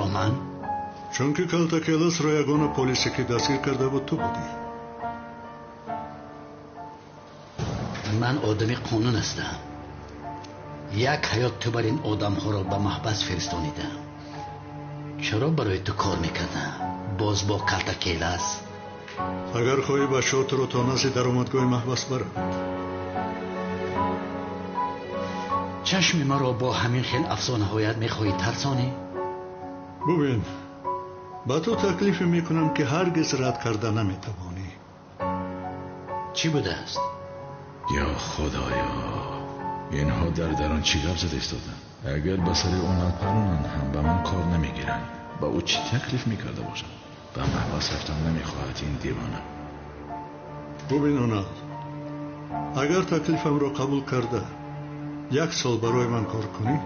Чаро ман? Чунки Калтакеласро ягона полисе ки дастгир карда буд ту будӣ. Ман одами қонун ҳастам. Як ҳаёт ту бар ин одамҳоро ба маҳбас фиристонидам. Чаро барои ту кор мекардам? Боз бо Калтакелас? Агар хоҳӣ бачаҳо туро то назди даромадгоҳи маҳбас баранд. Чашми маро бо ҳамин хел афсонаҳоят мехоҳӣ тарсонӣ? Бубин, ба ту таклифе мекунам ки ҳаргиз рад карда наметавонӣ. Чӣ будааст? Ё Худоё, инҳо дар дарун чӣ гап зада истоданд? Агар ба сари Онал паронанд ҳам ба ман кор намегиранд. Ба ӯ чӣ таклиф мекарда бошанд? Ба маҳбас рафтан намехоҳад ин девона. Бубин Онал, агар таклифамро қабул карда як сол барои ман кор кунӣ,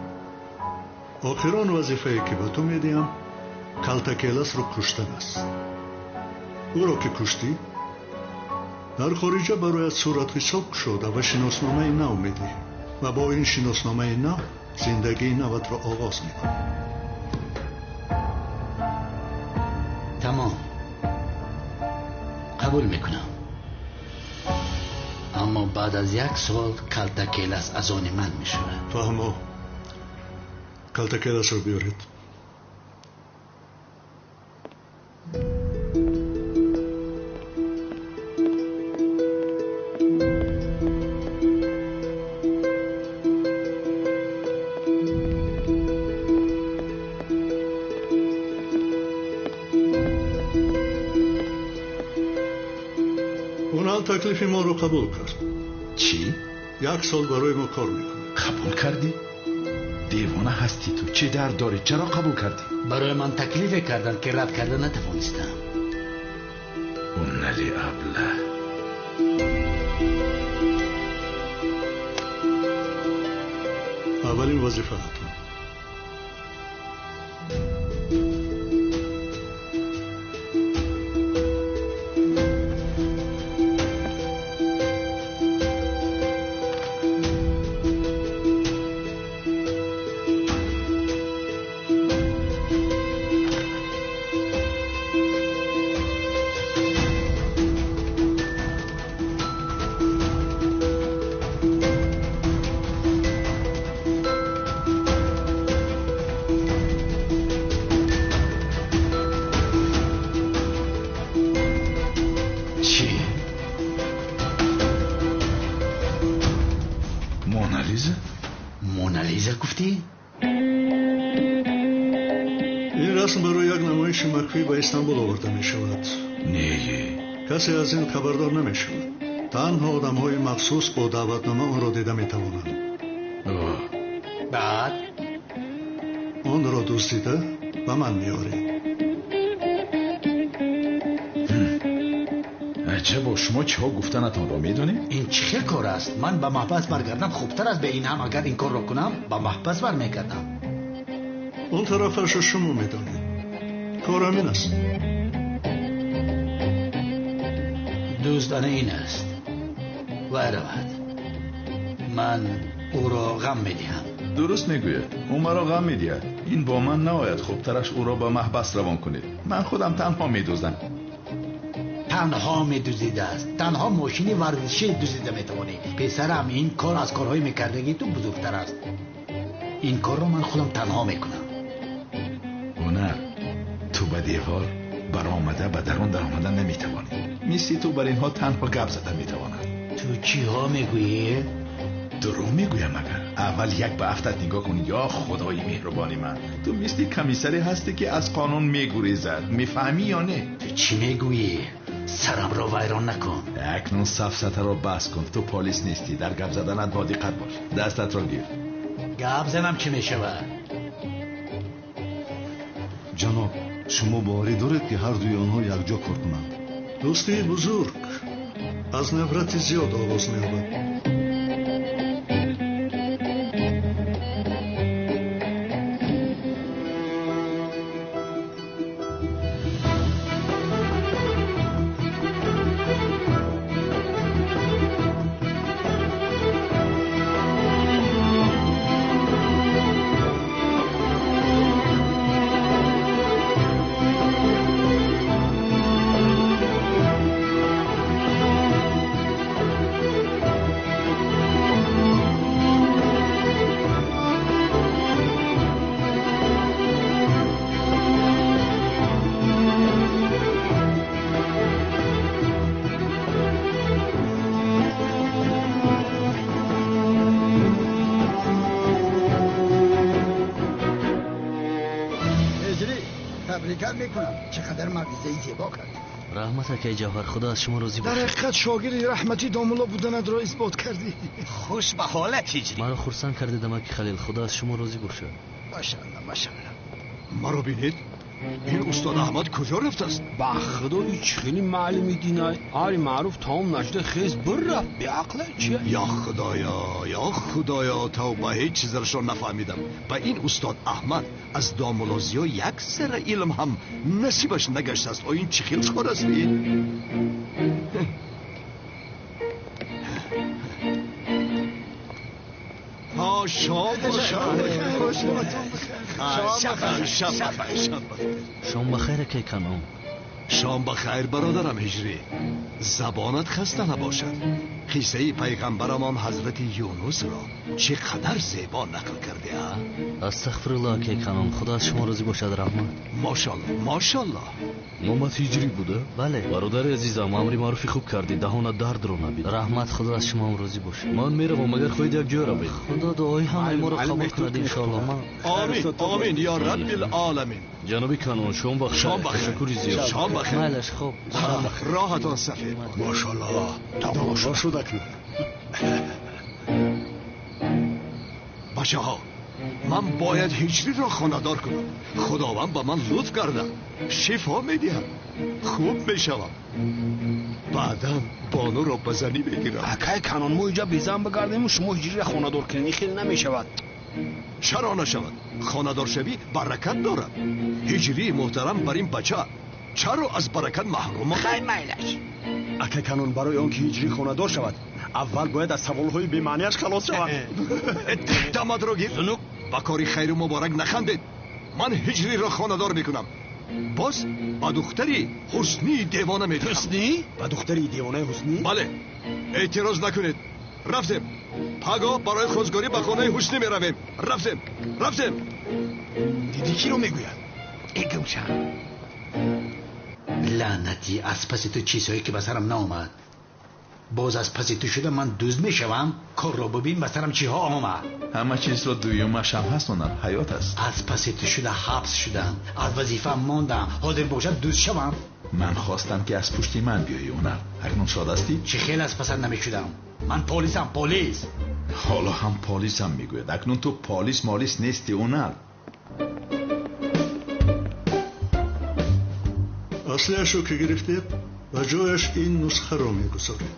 охирон вазифае ки ба ту медиҳам Калтакеласро куштан аст. Ӯро ки куштӣ, дар хориҷа барояд суратҳисоб кушода ва шиносномаи нав медиҳӣ ва бо ин шиносномаи нав зиндагии наватро оғоз мекунӣ. Тамом, қабул мекунам. Аммо баъд аз як сол Калтакелас аз они ман мешавад. Фаҳмо, Калтакеласро биёред. Онал таклифи моро қабул кард. Чӣ? Як сол барои мо кор мекунад. Қабул кардӣ? Девона ҳастӣ ту. Чӣ дард дорӣ? Чаро қабул кардӣ? Барои ман таклифе карданд ки рад карда натавонистам. Онали аблаҳ. Аввалин вазифаатон. Монализа гуфтӣ? Ин расм барои як намоиши махфӣ ба Истанбул оварда мешавад. Не, касе аз ин хабардор намешавад. Танҳо одамҳои махсус бо даъватнома онро дида метавонанд. Баъд онро дуздида ба ман меоред. Аҷабо, шумо чиҳо гуфтанатонро медонед? Ин чӣ хел кор аст? Ман ба маҳбас баргардам хубтар аст. Бе ин ҳам агар ин корро кунам ба маҳбас бармегардам. Он тарафашро шумо медонед. Кор ҳамин аст. Дузд ана ин аст. Вай равад. Ман ӯро ғам медиҳам. Дуруст мегӯяд. Ӯ маро ғам медиҳад. Ин бо ман наояд. Хубтараш ӯро ба маҳбас равон кунед. Ман худам танҳо медуздам. Танҳо медуздидааст. Танҳо мошини варзишӣ дуздида метавонӣ. Писарам, ин кор аз корҳои мекардагии ту бузургтар аст. Ин корро ман худам танҳо мекунам. Ҳунар, ту ба девор баромада ба дарун даромада наметавонӣ. Мисли ту бар инҳо танҳо гап зада метавонад. Ту чиҳо мегӯӣ? Дурӯғ мегӯям агар. Аввал як ба афтат нигоҳ кун. Ё Худои меҳрубони ман, ту мисли комиссаре ҳастӣ ки аз қонун мегурезад. Мефаҳмӣ ё не? Ту чӣ мегӯӣ? Сарамро вайрон накун. Акнун сафсатаро бас кун. Ту полис нестӣ. Дар гап заданат бодиққат бош. Дастатро гир. Гап занам чӣ мешавад? Ҷаноб, шумо боварӣ доред ки ҳар дуи онҳо якҷо кор кунанд? Дӯстии бузург аз нафрати зиёд оғоз меёбад. ҳаракат мекунам. Чӣ қадар мавъизаи зебо кардӣ. Раҳмат акай Ҷавҳар, худо аз шумо розӣ бошад. Дар ҳақиқат шогирди раҳмати домулло буданатро исбот кардӣ. Хуш ба ҳолат ҳиҷрӣ. Маро хурсанд кардед амаки Халил, худо аз шумо розӣ бошад. Машаалло, машаалло. Маро бинед, ин устод Аҳмад куҷо рафтааст? Ба худо ҳеҷ хеле маълими динай. Ари маъруф тамом нашуда хез бир рафт. Беақла чия? Я худоё, я худоё, тавба, ҳеҷ чизашро нафаҳмидам. Ба ин устод Аҳмад аз домулло Зиё як зарра илм ҳам насибаш нагаштааст. О, ин чӣ хел кор аст? Шом шом бахайр акай Канон. Шом бахайр бародарам ҳиҷрӣ. Забонат хаста набошад. Қиссаи пайғамбарамон ҳазрати Юнусро чӣ қадар зебо нақл кардӣ, а? Астағфирулло акай Канон, худо аз шумо розӣ бошад, раҳмат. Мошалло, мошалло. Номат ҳиҷрӣ буда? Бале. Бародари азизам, амри маъруфи хуб кардӣ, даҳона дардро набид. Раҳмат, худо аз шумоам розӣ бошад. Ман меравам, агар хоҳед як ҷой равед. Худо дуои ҳамаи моро қабул кунад иншоалло. Омин, омин ё раббил оламин. Ҷаноби Канон, шом бахайр. Шом бахайр. Ташаккури зиёд. Шом бахайр. Майлаш, хуб. Роҳатон сафед. Мошалло, тамошо шуд акнун. Бачаҳо, ман бояд ҳиҷриро хонадор кунам. Худованд ба ман лутф карда, шифо медиҳад, хуб мешавам. Баъдан бонуро ба занӣ мегирам. Акай Канон, мо инҷа безан бигардему шумо ҳиҷриро хонадор кунед, ин хеле намешавад. Чаро нашавад? Хонадоршавӣ баракат дорад. Ҳиҷрии муҳтарам бар ин бача чаро аз баракат маҳрум монад? Хай майлаш. Акай Канон, барои он ки ҳиҷрӣ хонадор шавад, аввал бояд аз саволҳои бемаънияш халос шавад. Дамадро гир. Ба кори хайру муборак нахандед. Ман ҳиҷриро хонадор мекунам. Боз ба духтари ҳуснии девона медиҳам. Ҳуснӣ? Ба духтари девонаи ҳуснӣ? Бале. Эътироз накунед. Рафтем. Пагоҳ барои хозгорӣ ба хонаи ҳуснӣ меравем. Рафтем, рафтем. Дидӣ киро мегӯяд? Э гумша. Лаънатӣ, аз паси ту чизҳое ки ба сарам наомад. Боз аз паси ту шуда ман дузд мешавам. Корро бибин ба сарам чиҳо омад. Ҳама чизро дуюмаш ҳам ҳаст, онам ҳаёт аст. Аз паси ту шуда ҳабс шудам, аз вазифаам мондам, ҳозир бошад дузд шавам. Ман хостам ки аз пушти ман биёӣ, онам. Акнун шод ҳастӣ? Чӣ хел аз пасат намешудам? Ман полисам, полис. Ҳоло ҳам полисам мегӯяд. Акнун ту полис молис нестӣ, онал. Аслиашро ки гирифтед, ба ҷояш ин нусхаро мегузоред.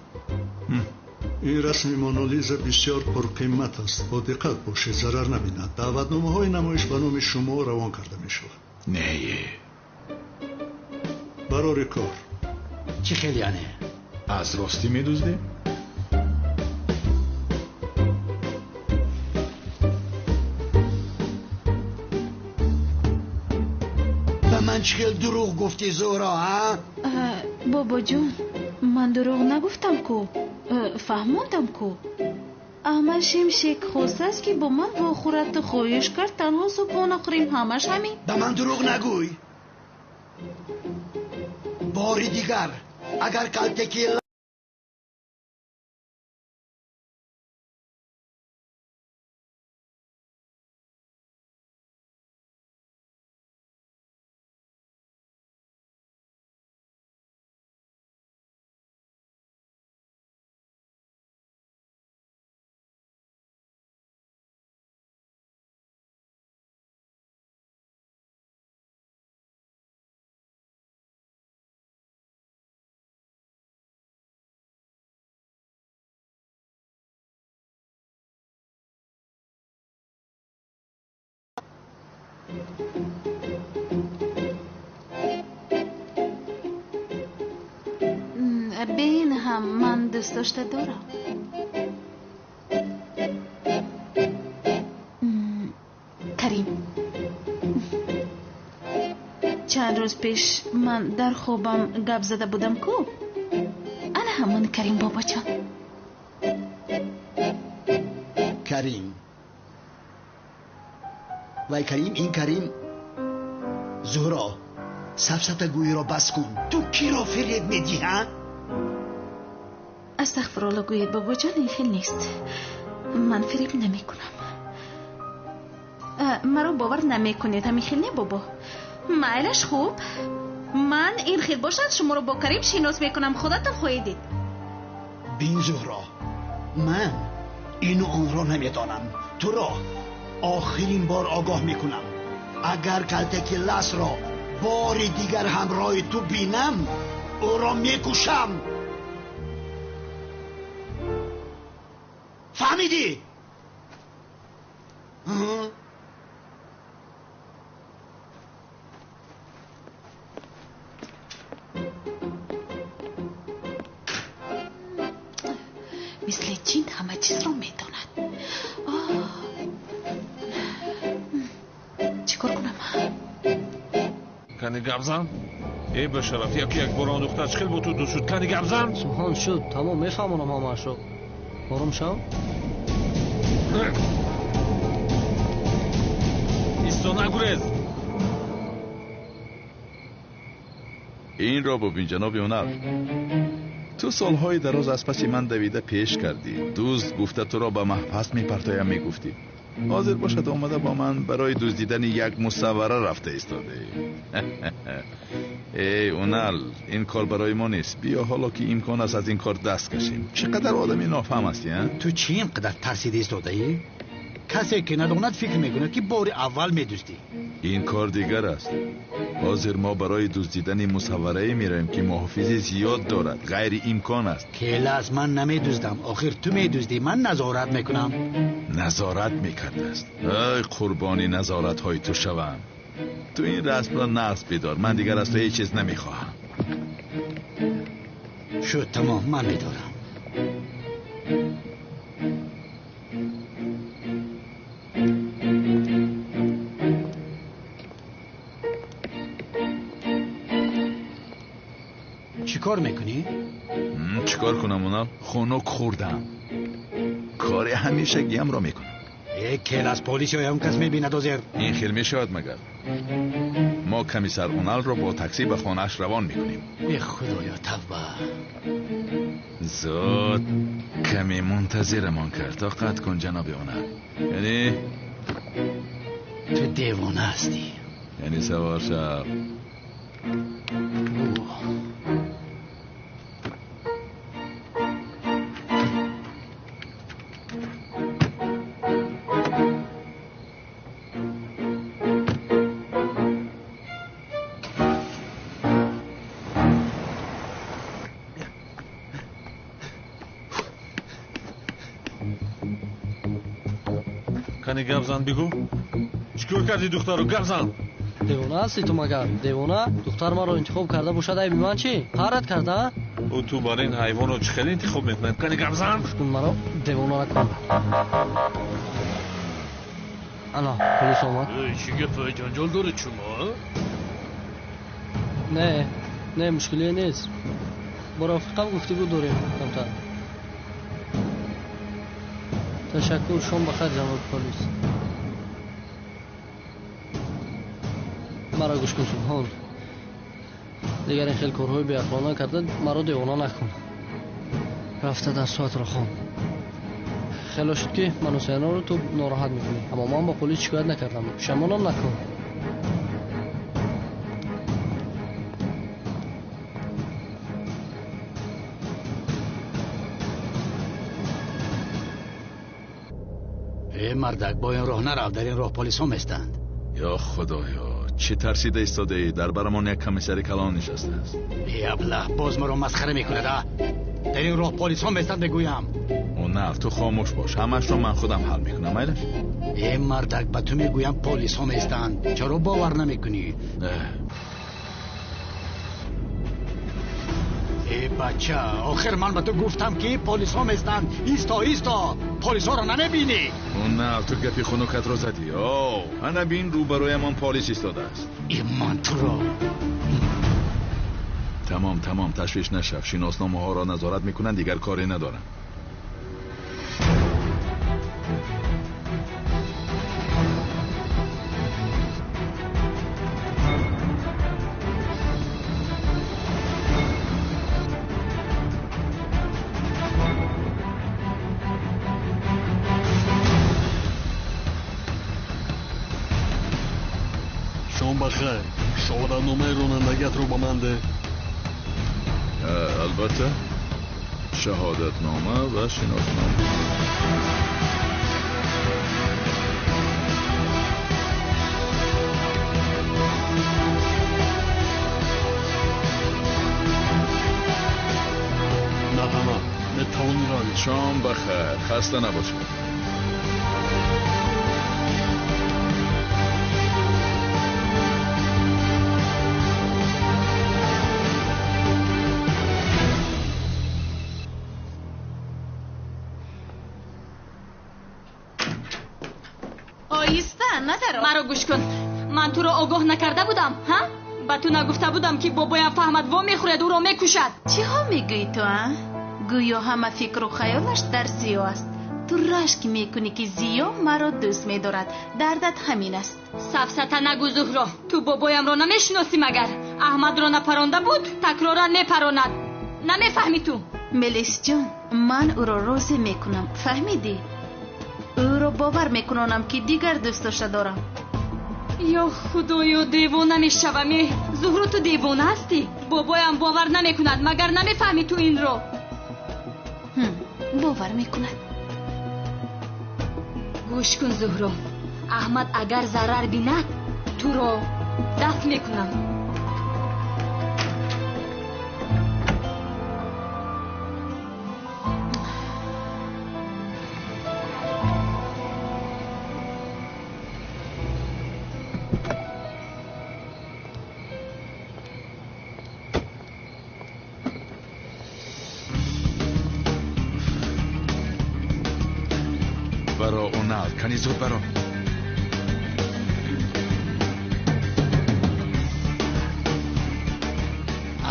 Ин расми Монолиза бисёр пурқимат аст. Бо диққат бошед, зарар набинад. Даъватномаҳои намоиш ба номи шумо равон карда мешавад. Не. Барори кор. Чӣ хел яъне? Аз ростӣ медуздем? Ба ман чӣ хел дурӯғ гуфтӣ, Зуҳро, а? Бобоҷон, ман дурӯғ нагуфтам ку, фаҳмондам ку. Аҳмад Шимшек хостааст ки бо ман вохӯрад, ту хоҳиш кард танҳо субҳона хӯрем, ҳамаш ҳамин. Ба ман дурӯғ нагӯй. Бори дигар агар калтаки Бе ин ҳам ман дӯст дошта дорам. Карим, чанд рӯз пеш ман дар хобам гап зада будам ку? Ана ҳамон Карим бобоҷон. Карим. Вай Карим, ин Карим. Зуҳро, сафсатагӯиро бас кун. Ту киро фиреб медиҳӣ, ҳа? Астағфирулло гӯед бобоҷон, ин хел нест. Ман фиреб намекунам. Маро бовар намекунед, ҳамин хел не бобо? Майлаш, хуб. Ман ин хел бошад шуморо бо Карим шинос мекунам, худатон хоҳед дид. Бин Зуҳро, ман ину онро намедонам. Туро охирин бор огоҳ мекунам. Агар калтаки ласро бори дигар ҳамроҳи ту бинам, ӯро мекушам. Фаҳмидӣ? Мисли ҷин ҳама чизро медонад. Чӣ кор кунам? Кани гап зан? Эй башараф, яки як бора он духтар чӣ хел бо ту дӯст шуд? Кани гап зан? Субҳон, шуд, тамом, мефаҳмонам ҳамаашро. Ором шав. Исто, нагурез. Инро бубин, ҷаноби Ҳунар. Ту солҳои дароз аз паси ман давида пеш кардӣ. Дузд гуфта туро ба маҳбас мепартоям мегуфтӣ. Ҳозир бошад омада бо ман барои дуздидани як мусаввара рафта истодаӣ. Эй Унал, ин кор барои мо нест. Биё ҳоло ки имкон аст аз ин кор даст кашем. Чӣ қадар одами нофаҳм ҳастӣ, а? Ту чӣ ин қадар тарсида истодаӣ? Касе ки надонад фикр мекунад ки бори аввал медуздӣ. Ин кор дигар аст. Ҳозир мо барои дуздидани мусавварае меравем ки муҳофизи зиёд дорад. Ғайриимкон аст. Келас, ман намедуздам. Охир ту медуздӣ, ман назорат мекунам. Назорат мекардааст. Ай қурбони назоратҳои ту шавам. Ту ин расмро нағз бидор. Ман дигар аз ту ҳеҷ чиз намехоҳам. Шуд, тамом, ман медорам. Чӣ кор мекунӣ? Чӣ кор кунам, Унал? Хунук хӯрдам. Кори ҳамешагиамро мекунам. Э, келас, полис ё ягон кас мебинад озер. Ин хел мешавад магар? Мо комиссар Уналро бо таксӣ ба хонааш равон мекунем. Э, худоё, тавба. Зуд каме мунтазирамон кард. Тоқат кун, ҷаноби Унал. Яъне ту девона ҳастӣ. Яъне савор шав. Кани гап зан, бигӯ. Чӣ кор кардӣ духтару? Гап зан. Девона ҳастӣ ту магар? Девона? Духтар маро интихоб карда бошад, айби ман чӣ? Қаҳрат карда? Ӯ ту бар ин ҳайвонро чӣ хеле интихоб мекунад? Кани гап зан. Гӯш кун маро, девона накун. Ана, полис омад. Чӣ гап, ҷанҷол доред шумо? Не, не, мушкилие нест. Бо рафиқам гуфтугӯ дорем камтар. Ташаккур, шом бахайр, ҷаноби полис. Маро гӯш кун, Субҳон. Дигар ин хел корҳои беақлона карда маро девона накун. Рафта дар соатро хон. Хело шуд ки ману Сеноро ту нороҳат мекунӣ, аммо ман ба полис шикоят накардам. Пушаймонам накун. Э мардак, бо ин роҳ нарав, дар ин роҳ полисҳо местанд. Ё худоё, чӣ тарсида истодаӣ? Дар барамон як комиссари калон нишастааст. Э аблаҳ, боз маро масхара мекунад, а? Дар ин роҳ полисҳо местанд, мегӯям. Унал, ту хомӯш бош, ҳамашро ман худам ҳал мекунам, майлаш? Э мардак, ба ту мегӯям полисҳо местанд. Чаро бовар намекунӣ? Э бача, охир ман ба ту гуфтам ки полисҳо местанд. Исто, исто, полисҳоро намебинӣ. Унал, ту гапи хунукатро задӣ. О, ана бин, рӯбарӯямон полис истодааст. Э ман туро. Тамом, тамом, ташвиш нашав. Шиносномаҳоро назорат мекунанд, дигар коре надорам. Шом бахайр. Шаҳодатномаи ронандагиатро ба ман деҳ. Албатта, шаҳодатнома ва шиноснома. Марҳамат, метавонӣ равӣ. Шом бахайр, хаста набошед. Оҳиста, надаро. Маро гӯш кун. Ман туро огоҳ накарда будам, ҳа? Ба ту нагуфта будам, ки бобоям фаҳмад, во мехӯрад, ӯро мекушад. Чиҳо мегӯӣ ту, а? Гӯё ҳама фикру хаёлаш дар Зиё аст. Ту рашк мекунӣ, ки Зиё маро дӯст медорад. Дардат ҳамин аст. Сафсата нагӯ, Зуҳро. Ту бобоямро намешиносӣ магар? Аҳмадро напаронда буд, такроран мепаронад. Намефаҳмӣ ту? Мелисҷон, ман ӯро розӣ мекунам. Фаҳмидӣ? Ӯро бовар мекунонам, ки дигар дӯстдошта дорам. Ё худоё, девона мешавам. Э, Зуҳро, ту девона ҳастӣ? Бобоям бовар намекунад, магар намефаҳмӣ ту инро? Бовар мекунад. Гӯш кун, Зуҳро, Аҳмад агар зарар бинад, туро дафт мекунам. Баро, Онал, кани зуд баро.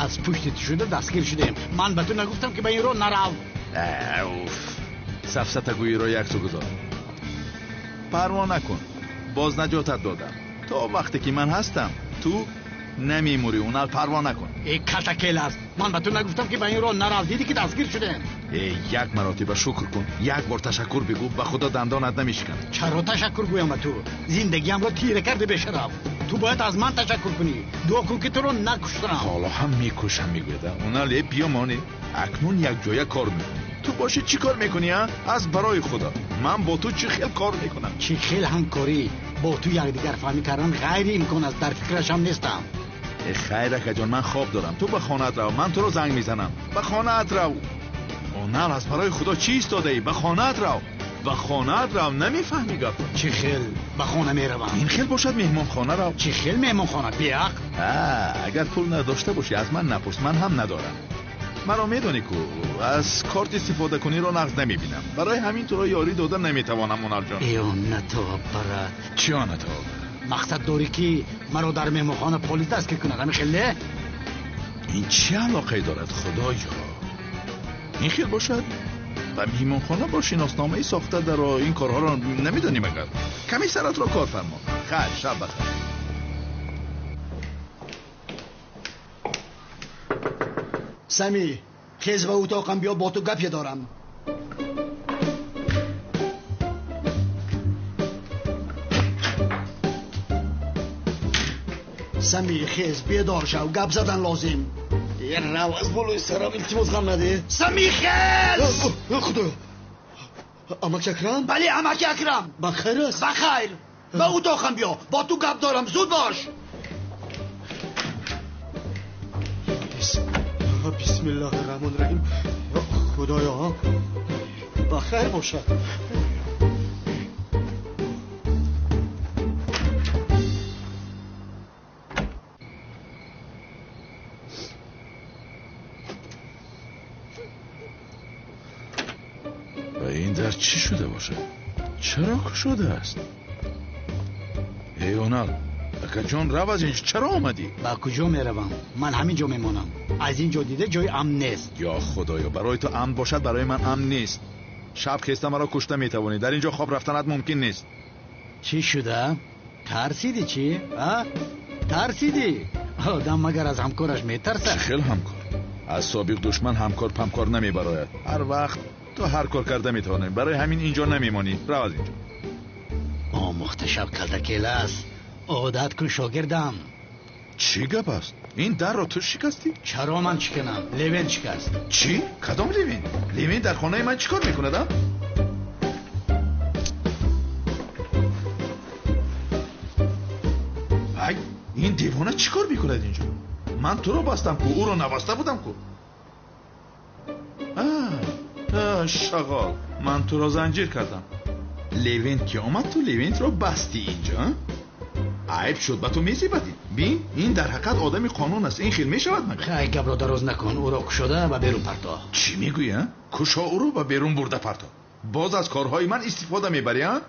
Аз пушти ту шуда дастгир шудем. Ман ба ту нагуфтам, ки ба ин роҳ нарав. Уф, сафсатагӯиро як су гузор. Парво накун, боз наҷотат додам. То вақте ки ман ҳастам, ту намемурӣ, Онал, парво накун. Э, калтакел аст. Ман ба ту нагуфтам, ки ба ин роҳ нарав. Дидӣ, ки дастгир шудем. Э, як маротиба шукр кун, як бор ташаккур бигӯ, ба худо дандонат намешиканад. Чаро ташаккур гӯям ба ту? Зиндагиамро тира карди, бешараф. Ту бояд аз ман ташаккур кунӣ. Дуо кун, ки туро накуштам. Ҳоло ҳам мекушам, мегӯяд. Онал, э, биё монӣ. Акнун якҷоя кор мекунӣ. Ту бошӣ чӣ кор мекунӣ, а? Аз барои худо. Ман бо ту чӣ хел кор мекунам? Чӣ хел ҳамкорӣ? Бо ту якдигар фаҳмӣ кардан ғайриимкон аст. Дар фикрашам нестам. Э, хайр, акаҷон, ман хоб дорам. Ту ба хонаат рав, ман туро занг мезанам. Ба хонаат рав. Онал, аз барои худо чӣ истодаӣ? Ба хонаат рав. Ба хонаат рав, намефаҳмӣ гапро. Чӣ хел ба хона меравам? Ин хел бошад, меҳмонхона рав. Чӣ хел меҳмонхона? Беақл. Агар пул надошта бошӣ, аз ман напурс, ман ҳам надорам. Маро медонӣ ку, аз корт истифодакуниро нағз намебинам. Барои ҳамин туро ёрӣ дода наметавонам, Оналҷон. Э, онато барад. Чӣ онато барад? Мақсад дорӣ, ки маро дар меҳмонхона полис дастгир кунад, ҳамин хел не? Ин чӣ алоқае дорад, худоё? Ин хел бошад, ба меҳмонхона бо шиносномаи сохта даро, ин корҳоро намедонӣ магар? Каме саратро кор фармо. Хайр, шаб бахайр. Сами, хез ба утоқам биё, бо ту гапе дорам. Сами, хез, бедор шав, гап задан лозим. Рав аз болои сарам, илтимос, ғам наде. Сами, хез! Худоё, амаки Акрам? Бале, амаки Акрам. Ба хайр аст? Ба хайр. Ба утоқам биё, бо ту гап дорам, зуд бош. Бисмиллоҳи раҳмони раҳим. Худоё, ба хайр бошад. Ва ин дар чӣ шуда бошад? Чаро кушода аст? Эй, Онал, акаҷон, рав аз инҷо. Чаро омадӣ? Ба куҷо меравам? Ман ҳамин ҷо мемонам. Аз ин ҷо дида ҷои амн нест. Ё худоё, барои ту амн бошад, барои ман амн нест. Шаб хеста маро кушта метавонӣ. Дар ин ҷо хоб рафтанат мумкин нест. Чӣ шуда? Тарсидӣ чӣ? А? Тарсидӣ? Одам магар аз ҳамкораш метарсад? Чӣ хел ҳамкор? Аз собиқ душман ҳамкор памкор намебарояд. Ҳар вақт ту ҳар кор карда метавонӣ. Барои ҳамин инҷо намемонӣ. Рав аз инҷо. Омӯхта шав, калтакел аст. Одат кун, шогирдам. Чӣ гап аст? Ин дарро ту шикастӣ? Чаро ман шиканам? Левен шикаст. Чӣ? Кадом Левин? Левин дар хонаи ман чӣ кор мекунад, а? Ай, ин девона чӣ кор мекунад инҷо? Ман туро бастам ку, ӯро набаста будам ку. Шағол, ман туро занҷир кардам. Левент ки омад, ту Левентро бастӣ инҷо, а? Айб шуд, ба ту мезебад. Бин, ин дар ҳақиқат одами қонун аст. Ин хел мешавад магар? Хай, гапро дароз накун, ӯро кушода ба берун парто. Чӣ мегӯӣ, а? Кушо ӯро ба берун бурда парто. Боз аз корҳои ман истифода мебарӣ, а?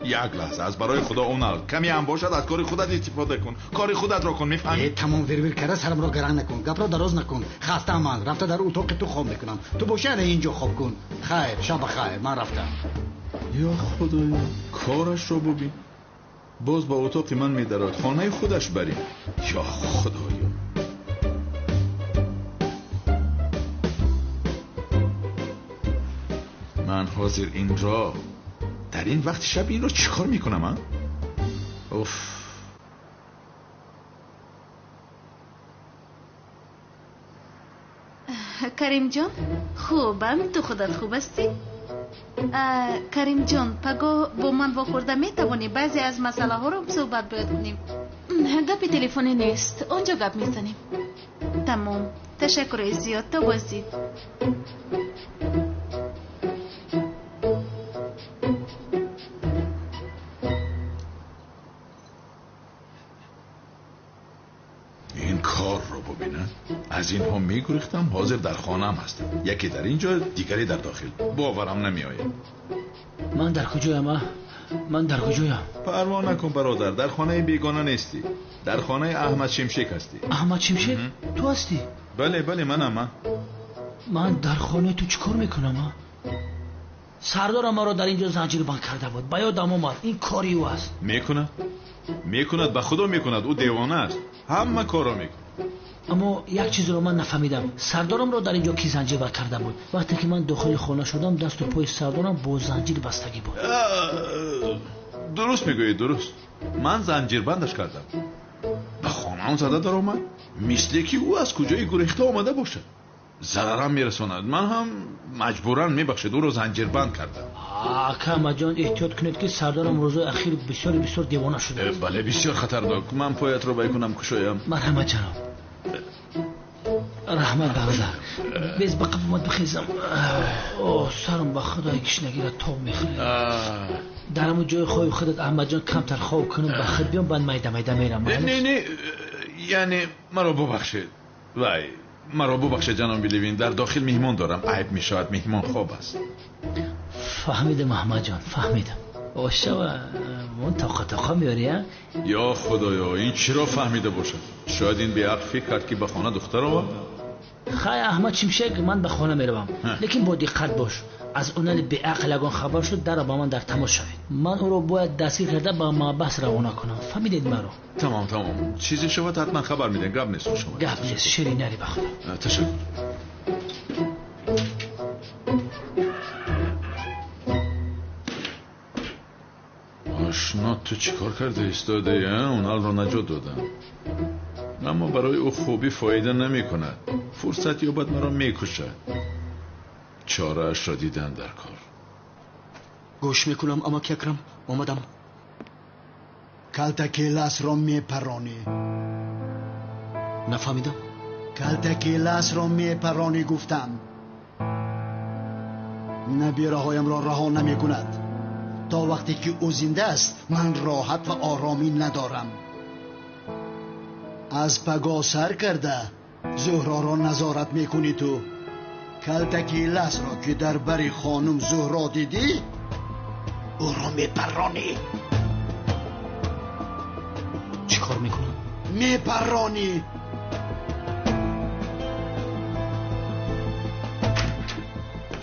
Як лаҳза, аз барои худо Онал, каме ҳам бошад аз кори худат истифода кун. Кори худатро кун, мефаҳмӣ? Э, тамом вирвир карда сарамро гаранг накун, гапро дароз накун. Хастаам ман, рафта дар утоқи ту хоб мекунам. Ту боши ана инҷо хоб кун. Хайр, шаб бахайр, ман рафтам. Ё худоё, корашро бубин. Боз ба утоқи ман медарод, хонаи худаш барем. Ё худоё. Ман ҳозир инро дар ин вақти шаб инро чӣ кор мекунам, а? Уф. Каримҷон, хубам, ту худат хуб ҳастӣ? Каримҷон, пагоҳ бо ман вохӯрда метавонӣ? Баъзе аз масъалаҳоро суҳбат бояд кунем. Гапи телефонӣ нест, он ҷо гап мезанем. Тамом, ташаккури зиёд, то боздид. Ин корро бубинад. Аз инҳо мегурехтам, ҳозир дар хонаам ҳастам. Яке дар инҷо, дигаре дар дохил. Боварам намеояд. Ман дар куҷоям, а? Ман дар куҷоям? Парво накун, бародар, дар хонаи бегона нестӣ. Дар хонаи Аҳмад Шимшек ҳастӣ. Аҳмад Шимшек? Ту ҳастӣ? Бале, бале, манам, а. Ман дар хонаи ту чӣ кор мекунам, а? Сардорам маро дар инҷо занҷирбанд карда буд. Ба ёдам омад, ин кори ӯ аст. Мекунад? Мекунад, ба худо мекунад. Ӯ девона аст. Ҳама корро мекунад. Аммо як чизро ман нафаҳмидам. Сардорамро дар инҷо ки занҷирбанд карда буд? Вақте ки ман дохили хона шудам, дасту пои сардорам бо занҷир бастагӣ буд. Дуруст мегӯӣ, дуруст. Ман занҷирбандаш кардам. Ба хонаам зада даромад, мисле ки ӯ аз куҷои гурехта омада бошад. Зарарам мерасонад. Ман ҳам маҷбуран, мебахшед, ӯро занҷирбанд кардам. Ака Аҳмадҷон, эҳтиёт кунед ки сардорам рӯзои ахир бисёр бисёр девона шудааст. Бале, бисёр хатарнок. Ман поятро байкунам, кушоям. Марҳамат, ҷаноб. Раҳмат, бародар. Без ба қафомат бихезам. О, сарам ба худои кишнагиро тоб мехӯрад. Дар ҳамон ҷои хоби худат, Аҳмадҷон, камтар хоб кунам, ба худ биём, баъд майда майда мерам. Не, не, яъне маро бубахшед. Вай, маро бубахшед, ҷаноби Левин, дар дохил меҳмон дорам. Айб мешавад, меҳмон хоб аст. Фаҳмидам, Аҳмадҷон, фаҳмидам. Ошава, мон тоқа тоқа меёри, а? Ё худоё, ин чиро фаҳмида бошад? Шояд ин беақл фикр кард, ки ба хона духтар овард? Хай, Аҳмад Шимшек, ман ба хона меравам. Лекин бо диққат бош. Аз онали беақл ягон хабар шуд, дарро ба ман дар тамос шавед. Ман ӯро бояд дастгир карда ба маҳбас равона кунам. Фаҳмидед маро? Тамом, тамом. Чизе шавад, ҳатман хабар медиҳем. Гап нест, хуш омадед. Гап нест, шири нари ба худо. Ташаккур. Ошно, ту чӣ кор карда истодаӣ, а? Оналро наҷот додам. Аммо барои ӯ хубӣ фоида намекунад. Фурсат ёбад, маро мекушад. Чораашро дидан дар кор. Гӯш мекунам, амаки Акрам, омадам. Калтаки ласро мепаронӣ. Нафаҳмидам. Калтаки ласро мепаронӣ, гуфтам. Набираҳоямро раҳо намекунад. То вақте ки ӯ зинда аст, ман роҳат ва оромӣ надорам. Аз пагоҳ сар карда Зуҳроро назорат мекунӣ ту. Калтаки ласро ки дар бари хонум Зуҳро дидӣ, ӯро мепаронӣ. Чӣ кор мекунам? Мепаронӣ.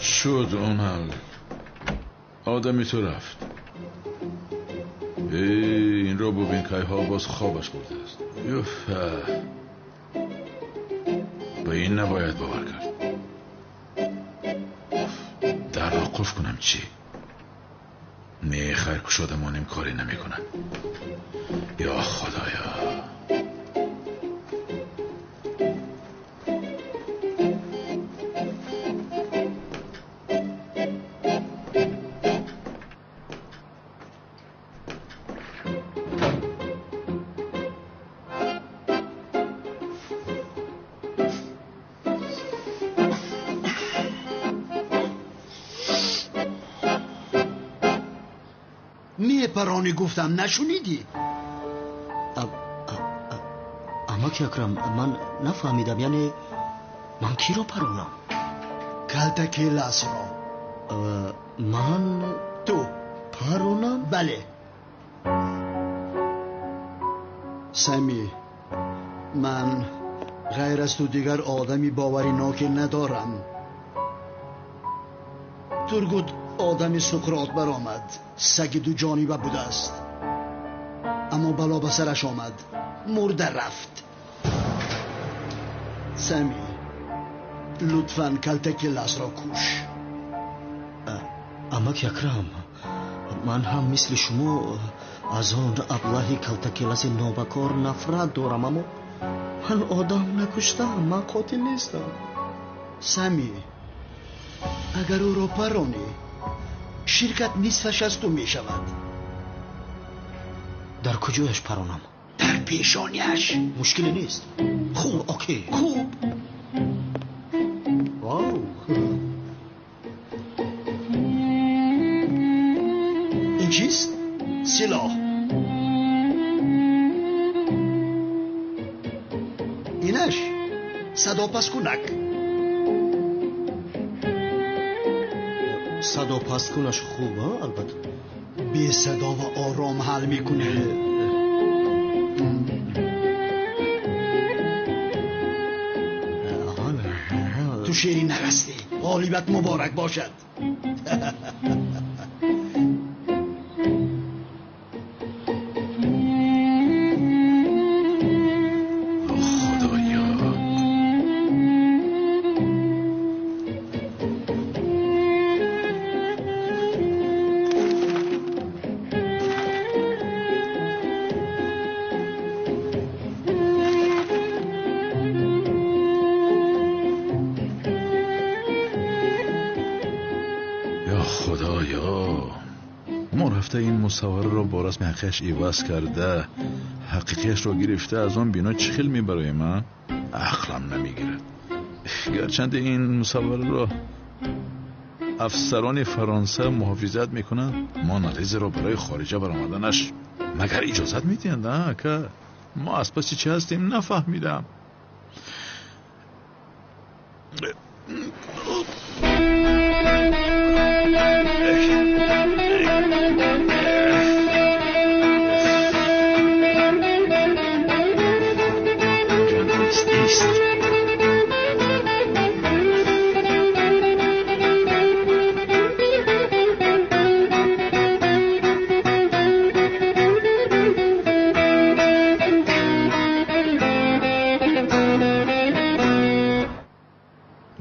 Шуд, Онал. Одами ту рафт. Эй, инро бубин, кайҳо боз хобаш бурдааст. Юф, ба ин набояд бовар кард. Дарро қуф кунам чӣ? Не, хайр, кушода монем коре намекунад. Ё Худоё. Мепаронӣ гуфтам, нашунидӣ? Амаки Акрам, ман нафаҳмидам, яъне ман киро паронам? Калтаки ласро. Ман ту паронам? Бале. Сами, ман ғайр аз ту дигар одами бовариноке надорам. Тургут одами Суқрот баромад, саги дуҷониба будааст, аммо бало ба сараш омад, мурда рафт. Сами, лутфан калтаки ласро куш. Амаки Акрам, ман ҳам мисли шумо аз он аблаҳи калтаки ласи нобакор нафрат дорам, аммо ман одам накуштам, ман қотил нестам. Сами, агар ӯро паронӣ, ширкат нисфаш аз ту мешавад. Дар куҷояш паронам? Дар пешониаш. Мушкиле нест. Хуб, окей. Хуб. Вау. Ин чист? Силоҳ. Инаш садопаскунак. Садопасткунаш хуб, албатта. Бесадо ва ором ҳал мекунӣ. Ту шери нарастӣ. Ғолибат муборак бошад. Мусаввараро бо расми ҳақиқиаш иваз карда, ҳақиқиашро гирифта, аз он бино чӣ хел мебароем, а? Ақлам намегирад. Гарчанде ин мусаввараро афсарони Фаронса муҳофизат мекунанд, Монализаро барои хориҷа баромаданаш магар иҷозат медиҳанд, а, ака? Мо аз паси чӣ ҳастем нафаҳмидам.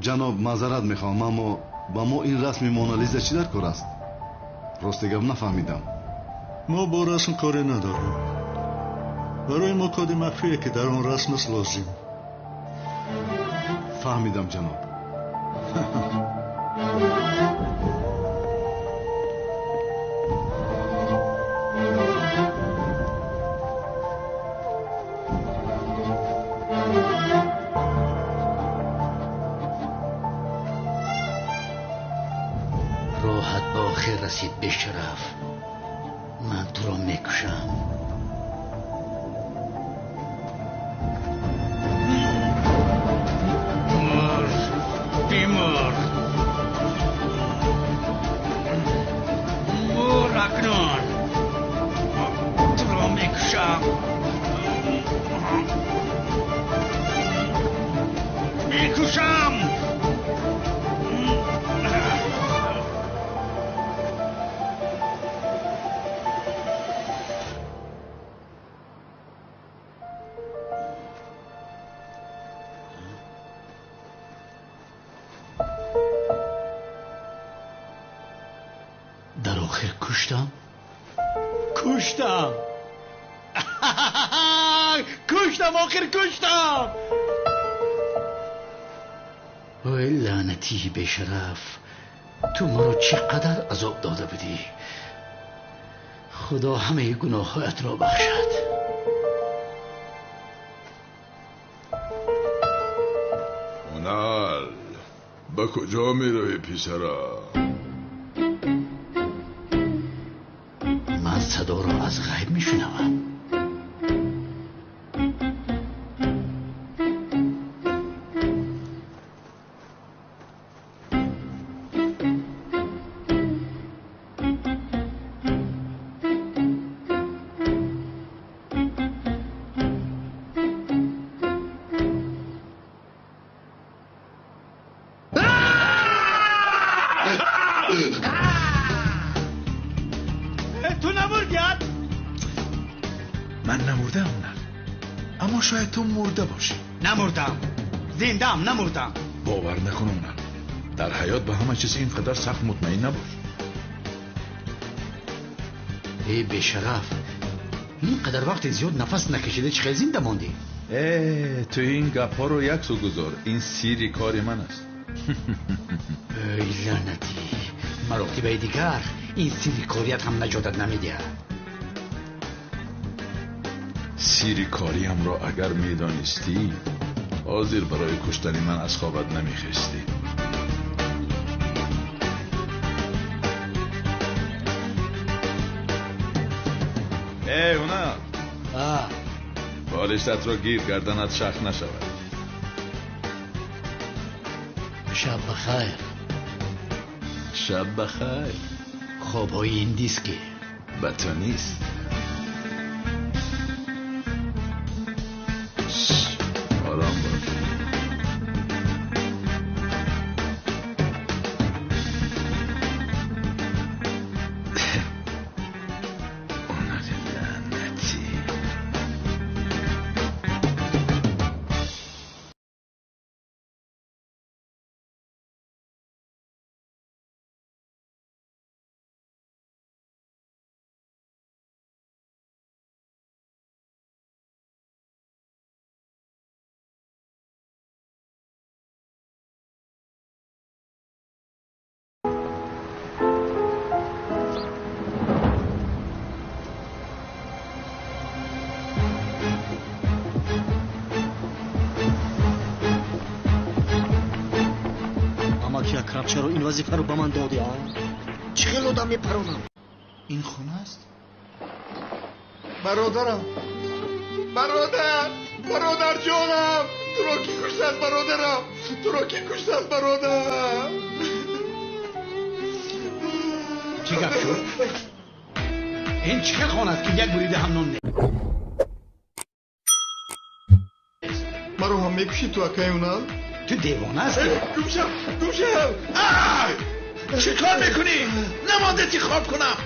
Ҷаноб, маъзарат мехоҳам, аммо ба мо ин расми Монализа чӣ дар кор аст? Рости гап нафаҳмидам. Мо бо расм коре надорем. Барои мо коди махфие ки дар он расм аст лозим. Фаҳмидам, ҷаноб. Роҳат ба охир расид, бешараф. Ман туро мекушам. Мур, бимур. Мур акнун. Туро мекушам. Мекушам. Куштам? Куштам! Куштам, охир куштам! Ой лаънатии бешараф, ту маро чӣ қадар азоб дода будӣ. Худо ҳамаи гуноҳҳоятро бахшад. Онал, ба куҷо меравӣ писарам? Ман садоро аз ғайб мешунавам. Ту намурдӣ? Ман намурдаам, Онал, аммо шояд ту мурда бошӣ. Намурдам, зиндаам, намурдам. Бовар накун, Онал, дар ҳаёт ба ҳама чиз ин қадар сахт мутмаин набош. Эй бешараф, ин қадар вақти зиёд нафас накашида чӣ хел зинда мондӣ? Э, ту ин гапҳоро як су гузор, ин сирри кори ман аст. Эй лаънатӣ, маротибаи дигар ин сирри корият ҳам наҷотат намедиҳад. Сирри кориамро агар медонистӣ, ҳозир барои куштани ман аз хобат намехестӣ. Эй Онал, болиштатро гир, гарданат шах нашавад. Шаб бахайр. Шаб бахайр. Хобҳои ҳиндист ки ба ту нест. Ором бош. Онали лаънатӣ. Амаки Акрам, чаро ин вазифаро ба ман додӣ? Чӣ хел одам мепаронам? Ин хона аст? Бародарам, бародар, бародарҷонам, туро кӣ куштааст, бародарам? Туро кӣ куштааст, бародар? Чӣ гап шуд? Ин чӣ хел хона аст ки як бурида ҳам нон нест? Маро ҳам мекушӣ ту, акаи Онал? Ту девона ҳастӣ? Гумшав, гумшав! Чӣ кор мекунӣ? Намонде ти хоб кунам.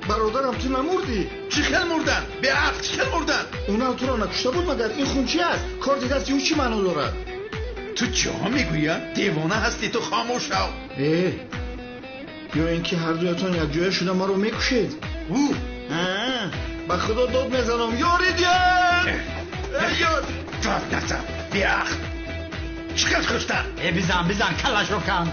Бародарам, ту намурдӣ? Чӣ хел мурдан? Беақл, чӣ хел мурдан? Онал туро накушта буд магар? Ин хун чи аст? Корти дасти ӯ чӣ маъно дорад? Ту чиҳо мегӯӣ? Девона ҳастӣ ту, хомӯш шав. Э, ё ин ки ҳардуятон якҷоя шуда маро мекушед? Ӯ ба худо дод мезанам, ёрӣ диҳед! Эй ёр! Дод назан, беақл. Чӣ хел куштан? Э, бизан, бизан, каллашро кан.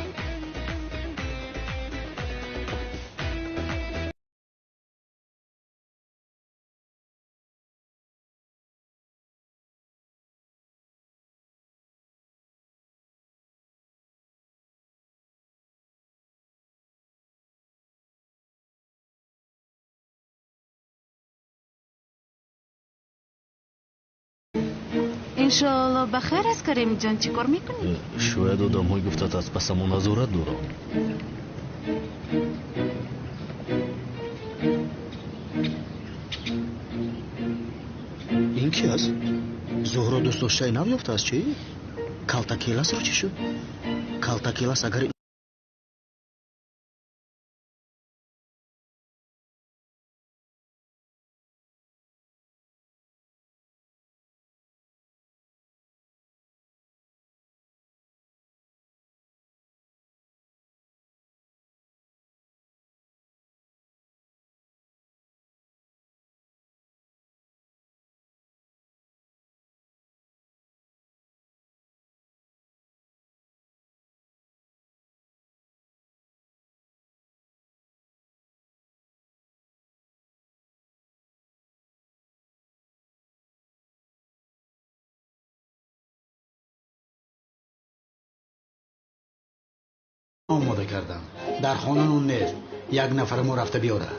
Иншоалло ба хайр аст, Каримҷон, чӣ кор мекунӣ? Шояд одамҳои гуфтат аз пасамо назорат доранд. Ин ки аст? Зуҳро дӯстдоштаи нав ёфтааст чӣ? Калтакеласро чӣ шуд? Калтакелас агар Омода кардам. Дар хона нон нест. Як нафарамо рафта биёрад.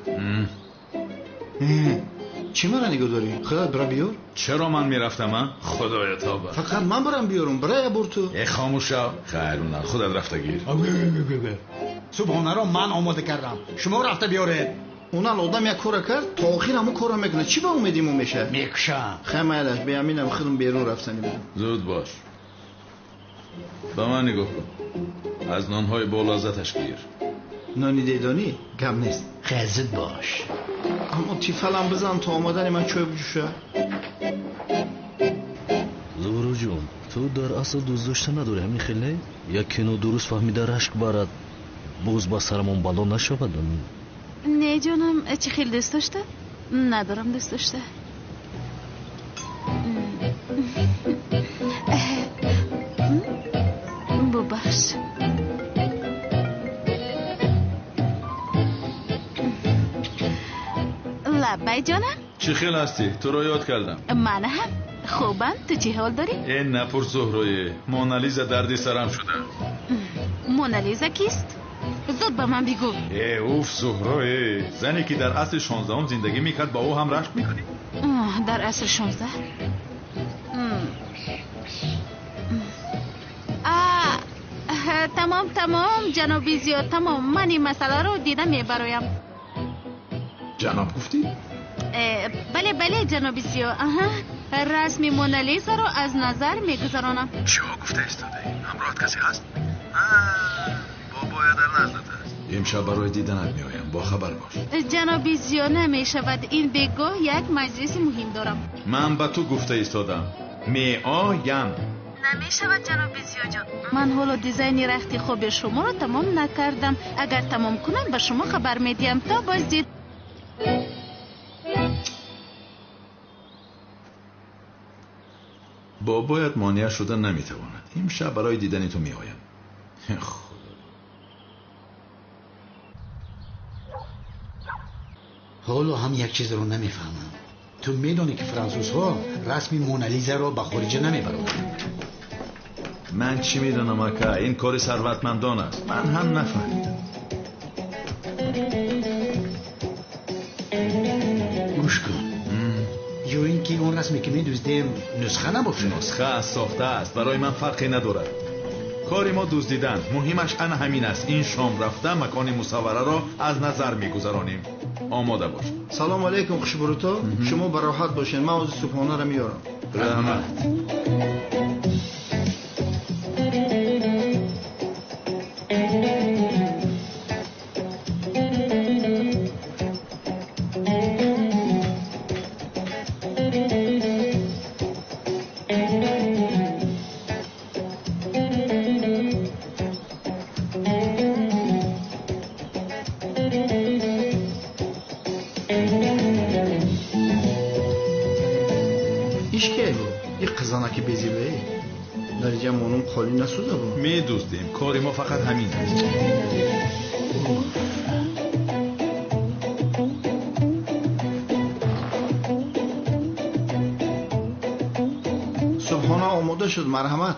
Чӣ мара нигоҳ дорӣ? Худат бира биёр. Чаро ман мерафтам, а? Худоё тоба. Фақат ман барам биёрам, бира бур ту. Э, хомӯш шав. Хайр, онал, худат рафта гир. Субҳонаро ман омода кардам. Шумо рафта биёред. Онал одам як кора кард, то охир ҳамун корро мекунад. Чӣ ба умеди мо мешавад? Мекушам. Хай майлаш, беаминам худам берун рафтанӣ будам. Зуд бош. Ба ман нигоҳ кун. Аз нонҳои болаззаташ гир. Нони дедонӣ гап нест. Хай зуд бош. Аммо тифалам бизан то омадани ман чой биҷӯша. Зуҳроҷон, ту дар асл дӯст дошта надорӣ, ҳамин хел не? Як кино дуруст фаҳмида рашк барад, боз ба сарамон бало нашавад. Не ҷонам, чӣ хел дӯст дошта? Надорам дӯст дошта. Бубахш. Лаббай ҷонам. Чӣ хел ҳастӣ? Туро ёд кардам. Ман ҳам хубам. Ту чӣ ҳол дорӣ? Э, напурс Зуҳрое, Монализа дарди сарам шуда. Монализа кист? Зуд ба ман бигӯ. Э, уф Зуҳрое, зане ки дар асри 16 зиндагӣ мекард, ба ӯ ҳам рашк мекунӣ? Дар асри 16? Тамом, тамом, ҷаноби зиёд, тамом. Ман ин масъаларо дида мебароям. Ҷаноб гуфтӣ? Бале, бале, ҷаноби зиё. Аҳа, расми Монализаро аз назар мегузаронам. Чиҳо гуфта истодаӣ? Ҳамроҳат касе ҳаст? Бобоя дар наздат аст. Имшаб барои диданат меоям, бохабар бош. Ҷаноби зиё, намешавад. Ин бегоҳ як маҷлиси муҳим дорам. Ман ба ту гуфта истодам. Меоям. Намешавад, ҷаноби зиёҷон. Ман ҳоло дизайни рахти хоби шуморо тамом накардам. Агар тамом кунам, ба шумо хабар медиҳам. То боздид. Бобоят монеа шуда наметавонад. Имшаб барои дидани ту меоям. Худо. Ҳоло ҳам як чизро намефаҳмам. Ту медонӣ ки франсузҳо расми Монализаро ба хориҷа намебаранд. Ман чӣ медонам, ака? Ин кори сарватмандон аст. Ман ҳам нафаҳмидам. Гӯш кун. Ё ин ки он расме ки медуздем нусха набошад? Нусха аст, сохта аст. Барои ман фарқе надорад. Кори мо дуздидан. Муҳимаш ана ҳамин аст. Ин шом рафта макони мусаввараро аз назар мегузаронем. Омода бош. Салому алайкум, хушбуруто. Шумо бароҳат бошед. Ман ҳозир субҳонаро меорам. Раҳмат. Медуздем. Кори мо фақат ҳамин аст. Субҳона омода шуд, марҳамат.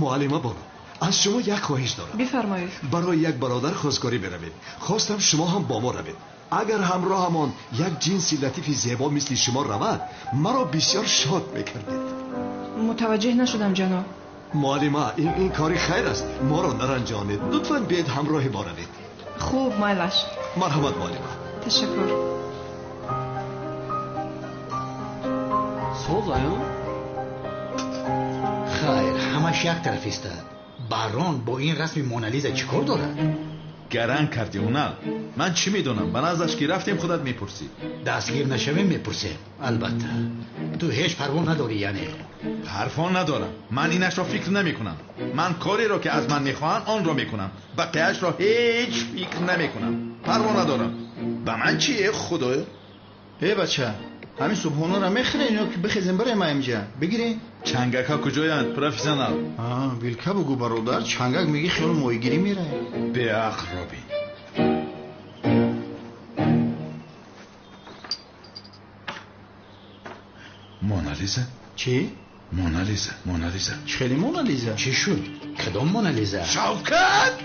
Муаллима бону, аз шумо як хоҳиш дорам. Бифармоед. Барои як бародар хостгорӣ меравед. Хостам шумо ҳам бо мо равед. Агар ҳамроҳамон як ҷинси латифи зебо мисли шумо равад, маро бисёр шод мекардед. Мутаваҷҷеҳ нашудам, ҷаноб. Муаллима, ин кори хайр аст. Моро наранҷонед. Лутфан биед ҳамроҳи мо равед. Хуб, майлаш. Марҳамат, муаллима. Ташаккур. Соз аю? Хайр, ҳамаш як тараф истад. Барон бо ин расми Монализа чӣ кор дорад? Гаранг кардӣ, Унал. Ман чӣ медонам? Ба наздаш ки рафтем, худат мепурсӣ. Дастгир нашавем, мепурсем. Албатта. Ту ҳеҷ парво надорӣ, яъне? Парво надорам. Ман инашро фикр намекунам. Ман кореро ки аз ман мехоҳанд, онро мекунам. Бақияшро ҳеҷ фикр намекунам. Парво надорам. Ба ман чӣ, э худоё? Э бача, ҳамин субҳонаро мехӯрен ё ки бихезем барем инҷа? Бигирем? Чангакҳо куҷоянд, профессионал? Вилка бугӯ бародар, чангак мегӣ хиёли моҳигирӣ меравем. Беақл робин. Монализа? Чӣ? Монализа, Монализа. Чӣ хеле Монализа? Чӣ шуд? Кадом Монализа? Шавкат!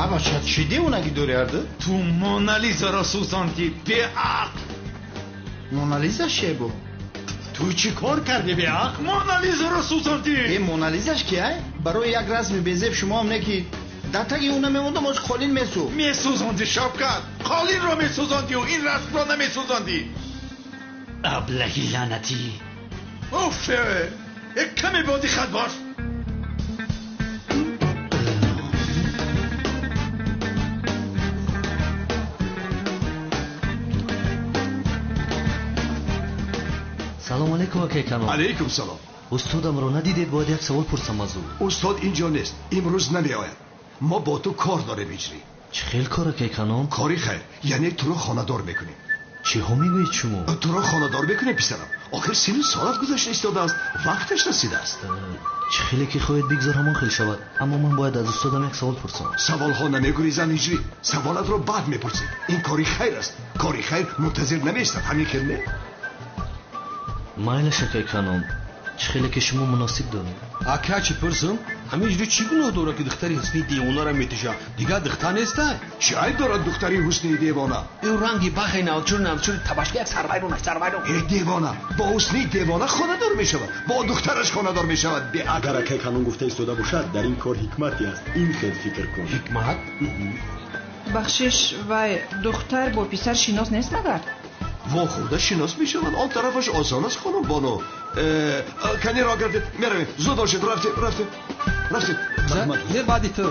А бача, чӣ девонагӣ дорӣ ҳарду? Ту Монализаро сӯзондӣ, беақл! Монализа шебо? Ту чӣ кор кардӣ, беақл? Монализаро сӯзондӣ! Э, Монализаш ки ай? Барои як расми безеб шумоам не ки дар таги ӯ намемондам, оз қолин месӯхт. Месӯзондӣ, Шавкат! Қолинро месӯзондию ин расмро намесӯзондӣ! Аблаҳи лаънатӣ! Уф, каме бодиққат бош. Салом алейкум, акай Канон. Алейкум салом. Устодамро надидед, бояд як савол пурсам аз ӯ. Устод инҷо нест, имрӯз намеояд. Мо бо ту кор дорем, Ҳиҷрӣ. Чӣ хел кор, акай Канон? Кори хайр, яъне туро хонадор мекунем. Чиҳо мегӯед шумо? Туро хонадор мекунем, писарам. Охир сину солат гузашта истодааст, вақташ расидааст. Чӣ хеле ки хоҳед бигзор ҳамон хел шавад, аммо ман бояд аз устодам як савол пурсам. Саволҳо намегурезанд, Ҳиҷрӣ. Саволатро баъд мепурсӣ. Ин кори хайр аст. Кори хайр мунтазир намеистад, ҳамин хел не? Майлаш, акай Канон, чӣ хеле ки шумо муносиб донед. Ака, чӣ пурсам? Ҳамин ҳиҷрӣ чӣ гуноҳ дорад, ки духтари ҳусни девонаро метиша? Дигар духтар нестай? Чӣ айб дорад духтари ҳусни девона? Ӯ ранги бахи навчур навчур табашка як сарвайронаш сарвайрон. Э, девона бо ҳусни девона хонадор мешавад, бо духтараш хонадор мешавад. Беақл. Агар акай Канон гуфта истода бошад, дар ин кор ҳикмате аст. Ин хел фикр кун. Ҳикмат? Бахшиш, вай духтар бо писар шинос нест магар? Вохӯрда шинос мешаванд. Он тарафаш осон аст, хонум бону. Кани роҳ гардед, меравем. Зуд бошед, рафтем, рафтем, рафтем. Не, баъди ту.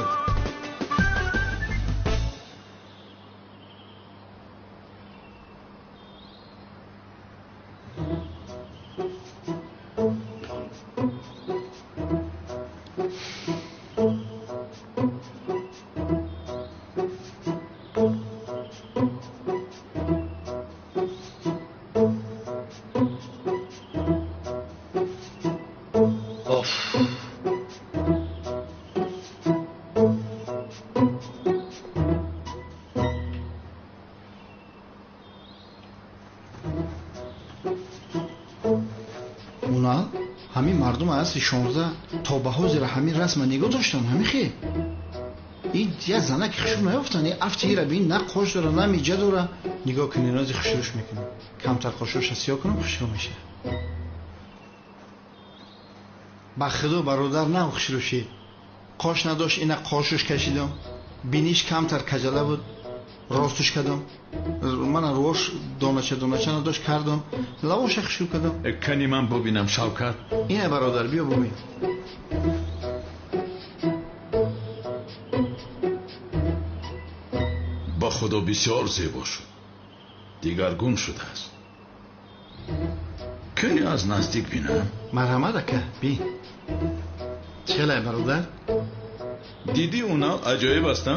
Ҳамин мардум асри 16 то ба ҳозира ҳамин расма нигоҳ доштанд, ҳамин хел. Ин як занаки хушрӯ наёфтанд, ин афти ира бин, на қош дора, на миҷа дора. Нигоҳ кунед, нози хушрӯш мекунам. Камтар қошоша сиёҳ кунам, хушрӯ мешавад. Ба худо бародар, на хушрӯ шид. Қош надошт, ина қошуш кашидам. Биниш камтар каҷала буд, ростуш кардам. Мана рӯш донача донача надошт, кардам. Лавоша хушрӯ кардам. Кани ман бубинам, Шавкат. Ина бародар, биё бубин. Ба худо бисёр зебо шуд, дигаргун шудааст. Кани аз наздик бинам. Марҳамат, ака, бин. Чӣ бародар? Дидӣ, уна аҷоиб аст, а?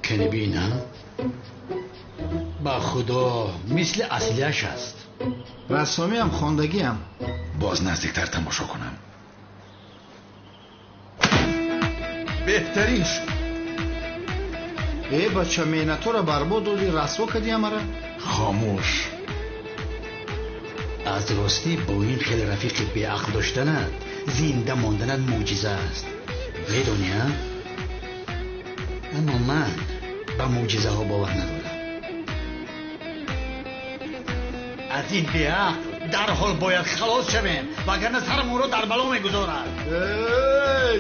Кани бинам. Ба худо мисли аслияш аст. Рассомиам, хондагиам. Боз наздиктар тамошо кунам. Беҳтарин шуд. Э, бача, меҳнатҳоро барбод додӣ, расво кардӣ ҳамара. Хомӯш. Аз ростӣ бо ин хел рафиқи беақл доштанат зинда монданат мӯъҷиза аст. Медонӣ, а? Аммо ман ба мӯъҷизаҳо бовар надорам. Аз ин беақл дарҳол бояд халос шавем, вагарна сарамонро дар бало мегузорад.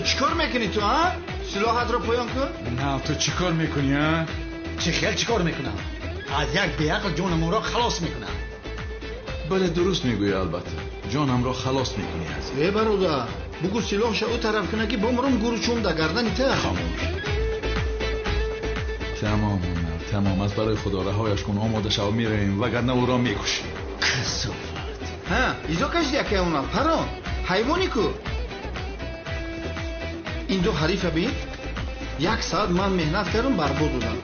Чӣ кор мекунӣ ту, а? Силоҳатро поён кун. На, ту чӣ кор мекунӣ, а? Чӣ хел чӣ кор мекунам? Аз як беақл ҷонамонро халос мекунам. Бале, дуруст мегӯӣ, албатта. Ҷонамро халос мекунӣ аз ин. Э, бародар, бугӯ силоҳша ӯ тараф куна, ки бомурам гуручум дар гардани та. Хомӯш. Тамом, тамом, аз барои худо раҳояш кун, омода шав, меравем, вагарна ӯро мекушӣ. Касофат. Ҳа, изо кашиди акай онам, парон, ҳайвоне ку. Ин ду ҳарифа бин, як соат ман меҳнат кардам, барбод додам.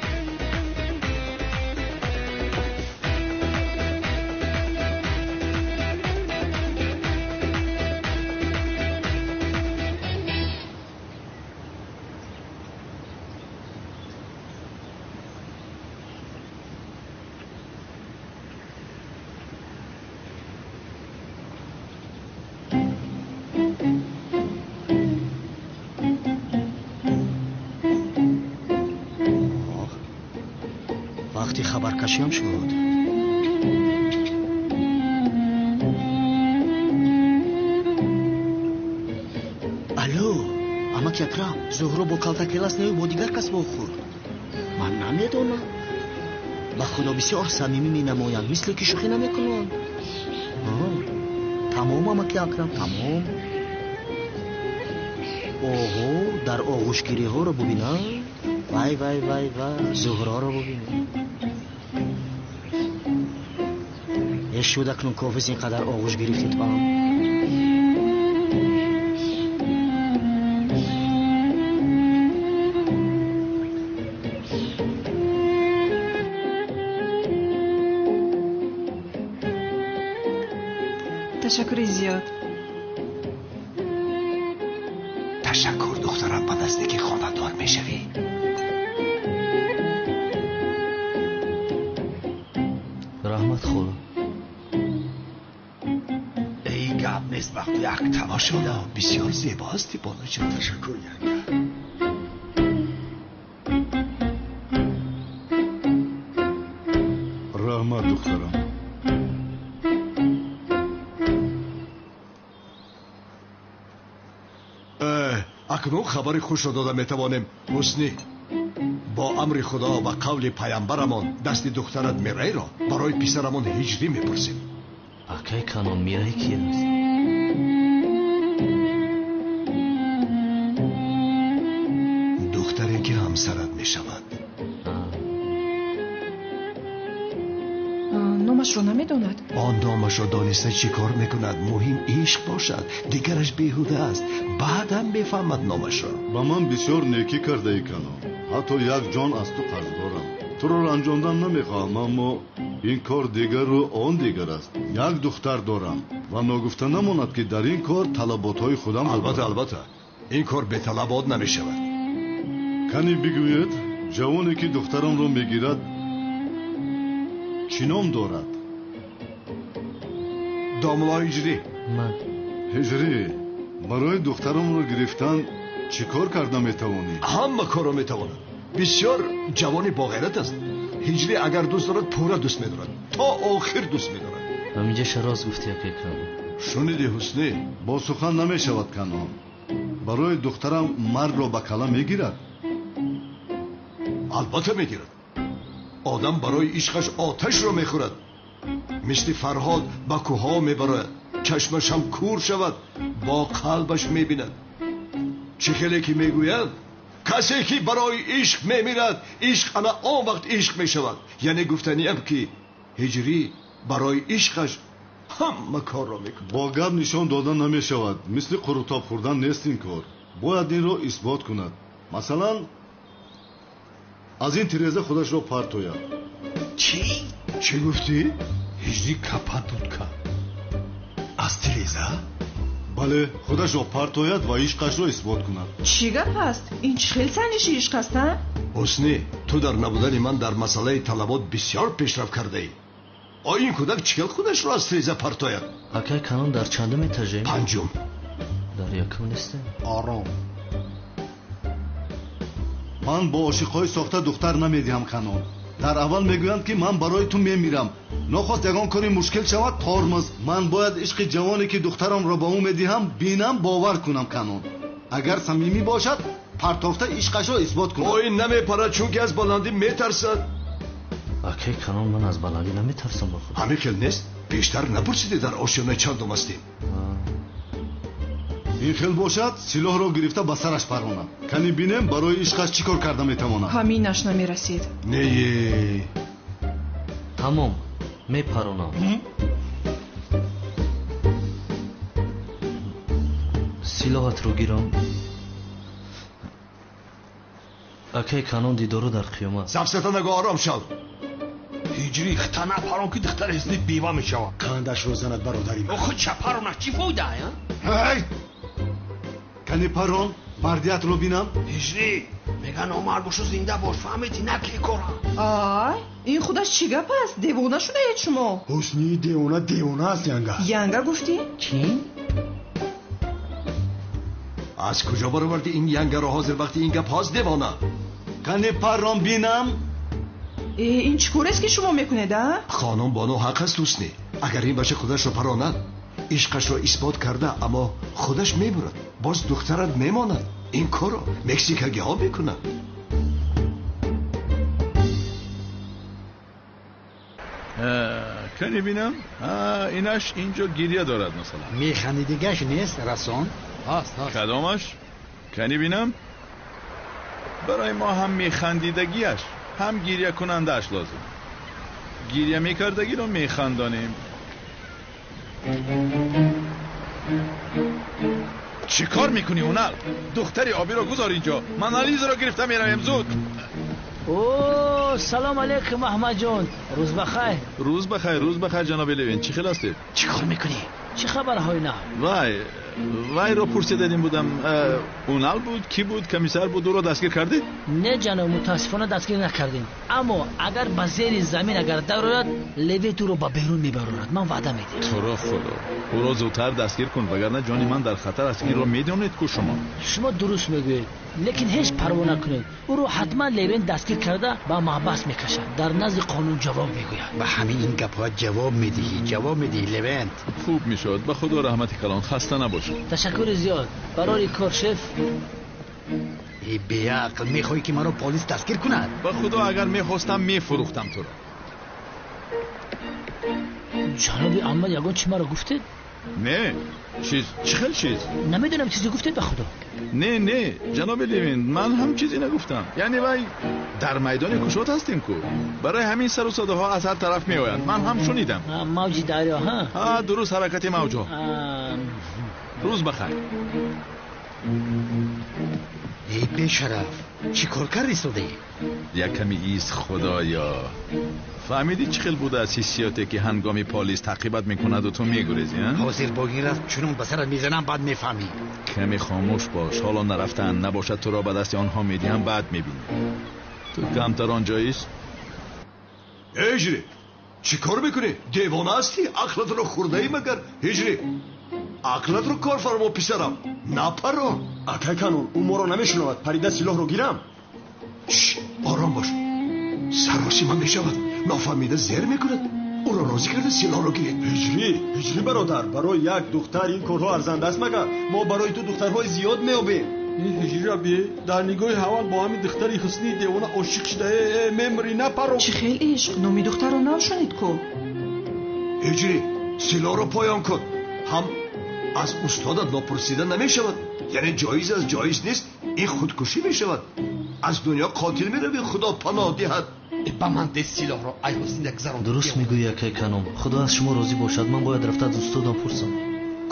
Вақти хабаркашиам шуд. Алло, амаки Акрам, Зуҳро бо калтакелас не, бо дигар кас вохӯрд. Ман намедонам. Ба худо бисёр самимӣ менамоянд, мисле ки шӯхӣ намекунанд. Тамом, амаки Акрам, тамом. Оҳо, дар оғӯшгириҳоро бубинам. Вай, вай, вай, вай, Зуҳроро бубинам. Е шуд акнун кофиз ин қадар оғӯш гирифтӣ ту ҳам. Ташаккури зиёд. Ташаккур, духтарам, ба наздикӣ хонадор мешавӣ. Раҳмат, хола. Эй, гап нест, вақту як тамошода бисёр зебо ҳастӣ, бонуҷон. Ташаккур, янга. Раҳмат, духтарам. Акнун хабари хушро дода метавонем, Ҳуснӣ. Бо амри Худо ва қавли паямбарамон дасти духтарат Мирайро барои писарамон Ҳиҷрӣ мепурсем. Акай Канон, Мирай ки аст? Духтаре ки ҳамсарат мешавад. Номашро намедонад? Он номашро дониста чӣ кор мекунад? Муҳим ишқ бошад, дигараш беҳуда аст. Баъдан мефаҳмад номашро. Ба ман бисёр некӣ кардаӣ, Канон. Ҳатто як ҷон аз ту қарз дорам. Туро ранҷондан намехоҳам, аммо ин кор дигару он дигар аст. Як духтар дорам ва ногуфта намонад, ки дар ин кор талаботҳои худам. Албатта, албатта, ин кор беталабот намешавад. Кани бигӯед, ҷавоне ки духтарамро мегирад чӣ ном дорад? Домло Ҳиҷрӣ. Ман. Ҳиҷрӣ, барои духтарамро гирифтан чӣ кор карда метавонӣ? Ҳама корро метавонад. Бисёр ҷавони боғайрат аст. Ҳиҷрӣ агар дӯст дорад, пурра дӯст медорад, то охир дӯст медорад. Ҳаминҷаша рост гуфти, акай Канон. Шуниди, Ҳуснӣ, бо сухан намешавад, Канон. Барои духтарам маргро ба кала мегирад? Албатта мегирад. Одам барои ишқаш оташро мехӯрад. Мисли Фарҳод ба кӯҳҳо мебарояд, чашмаш ҳам кур шавад, бо қалбаш мебинад. Чӣ хеле ки мегӯянд, касе ки барои ишқ мемирад, ишқ ана он вақт ишқ мешавад. Яъне гуфтаниам ки Ҳиҷрӣ барои ишқаш ҳама корро мекунад. Бо гап нишон дода намешавад. Мисли қурутоб хӯрдан нест ин кор. Бояд инро исбот кунад. Масалан, аз ин тиреза худашро партояд. Чӣ? Чӣ гуфтӣ? Ҳиҷрӣ капа дудка аз тиреза? Бале, худашро партояд ва ишқашро исбот кунад. Чӣ гап аст? Ин чӣ хел санҷиши ишқ аст, а? Ҳуснӣ, ту дар набудани ман дар масъалаи талабот бисёр пешрафт кардаӣ. О, ин кӯдак чӣ хел худашро аз тиреза партояд? Акай Канон, дар чандум этажем? Панҷум. Дар якум нестем? Ором. Ман бо ошиқҳои сохта духтар намедиҳам, Канон. Дар аввал мегӯянд, ки ман барои ту мемирам. Нохост ягон кори мушкил шавад, тормоз. Ман бояд ишқи ҷавоне ки духтарамро ба ӯ медиҳам, бинам, бовар кунам, Канон. Агар самимӣ бошад, партофта ишқашро исбот кунад. О, ин намепарад, чунки аз баландӣ метарсад. Акай Канон, ман аз баландӣ наметарсам ба худ. Ҳамин хел нест? Пештар напурсидӣ дар ошёна чандум ҳастем? Ин хел бошад, силоҳро гирифта ба сараш паронад. Кани бинем, барои ишқаш чӣ кор карда метавонад. Ҳаминаш намерасид. Не. Тамом, мепаронам. Силоҳатро гирам. Акай Канон, дидоро дар қиёмат. Сафсата нагӯ, ором шав. Ҳиҷрӣ, хита напарон, ки духтар ҳисни бева мешавад. Қандашро занад, бародари ман. Охи чапаронаш чӣ фоида, а? Ҳай! Кани парон, мардиятро бинам. Ҳиҷрӣ, меган номард бошу, зинда бош, фаҳмидӣ? На ки кора. Ай, ин худаш чӣ гап аст? Девона шудаед шумо? Ҳусни, девона девона аст, янга. Янга гуфтӣ? Чӣ? Аз куҷо бароварди ин янгаро? Ҳозир вақти ин гап ҳост, девона. Кани парон бинам. Ин чӣ корест ки шумо мекунед, а? Хонум Бону ҳақ аст, Ҳусни. Агар ин бача худашро паронад, ишқашро исбот карда, аммо худаш мебурад, боз духтарат мемонад. Ин корро мексикагиҳо мекунанд. Кани бинам, инаш инҷо гиря дорад, масалан. Механдидигаш нест, расон? Ҳаст, ҳаст. Кадомаш? Кани бинам? Барои мо ҳам механдидагиаш, ҳам гирякунандааш лозим. Гиря мекардагиро механдонем. Чӣ кор мекунӣ, Унал? Духтари обиро гузор инҷо. Ман Ализаро гирифта меравем, зуд. О, салом алейкум, Аҳмадҷон. Рӯз бахайр. Рӯз бахайр, рӯз бахайр, ҷаноби Левин. Чӣ хел ҳастед? Чӣ кор мекунӣ? Чӣ хабарҳои нав? Вай, вайро пурсидадим будам. Унал буд, кӣ буд, комиссар буд, ӯро дастгир кардед? Не, ҷаноб, мутаассифона дастгир накардем. Аммо агар ба зери замин агар дарояд, Левин ӯро ба берун мебарорад. Ман ваъда медиҳам. Туро худо, ӯро зудтар дастгир кун, вагарна ҷони ман дар хатар аст. Инро медонед ку шумо? Шумо дуруст мегӯед, лекин ҳеҷ парво накунед. Ӯро ҳатман Левин дастгир карда ба маҳбас мекашад. Дар назди қонун ҷавоб мегӯяд. Ба ҳамин ин гапҳо ҷавоб медиҳӣ, ҷавоб медиҳӣ, Левент. Хуб мешавад. Ба худо раҳмати калон, хаста набошед. Ташаккури зиёд. Барори кор, шеф. Эй беақл, мехоҳӣ ки маро полис дастгир кунад? Ба худо агар мехостам мефурӯхтам туро. Ҷаноби Аҳмад, ягон чӣ маро гуфтед? Не, чиз, чӣ хел чиз? Намедонам, чизе гуфтед, ба худо. Не, не, ҷаноби Левин, ман ҳам чизе нагуфтам. Яъне вай дар майдони кушод ҳастем ку. Барои ҳамин сару садоҳо аз ҳар тараф меоянд. Ман ҳам шунидам. Мавҷи дарё, ҳа? Ҳа, дуруст, ҳаракати мавҷҳо. Рӯз бахайр. Эй бешараф, чӣ кор кардӣ содаӣ? Як ками ист, худоё. Фаҳмидӣ чӣ хел будааст ҳиссиёте ки ҳангоми полис таъқибат мекунаду ту мегурезӣ, а? Ҳозир бо ин рафт чунон ба сарат мезанам, баъд мефаҳмӣ. Каме хомӯш бош, ҳоло нарафтаанд, набошад туро ба дасти онҳо медиҳам, баъд мебинӣ. Ту камтар он ҷоист? Ҳиҷрӣ, чӣ кор мекунӣ? Девона ҳастӣ? Ақлатро хӯрдаӣ магар? Ҳиҷрӣ, ақлатро кор фармо, писарам. Напарон. Акай Канон, ӯ моро намешунавад. Парида силоҳро гирам. Шш, ором бош. Саросима мешавад. Нофаҳмида зер мекунад. Ӯро розӣ карда силоҳро гиред. Ҳиҷрӣ, ҳиҷрӣ бародар, барои як духтар ин корҳо арзанда аст магар? Мо барои ту духтарҳои зиёд меёбем. Ин ҳиҷриро бие, дар нигоҳи аввал бо ҳамин духтари ҳуснии девона ошиқ шуда. Мемри, напаро. Чӣ хел ишқ? Номи духтарро нашунид ку? Ҳиҷрӣ, силоҳро поён кун. Ҳам аз устодат нопурсида намешавад. Яъне ҷоиз аст, ҷоиз нест, ин худкушӣ мешавад. Аз дунё қотил меравӣ, худо паноҳ диҳад. Ба ман де силоҳро, ай ҳусни, як зарон. Дуруст мегӯӣ, акай Канон. Худо аз шумо розӣ бошад. Ман бояд рафта аз устодам пурсам.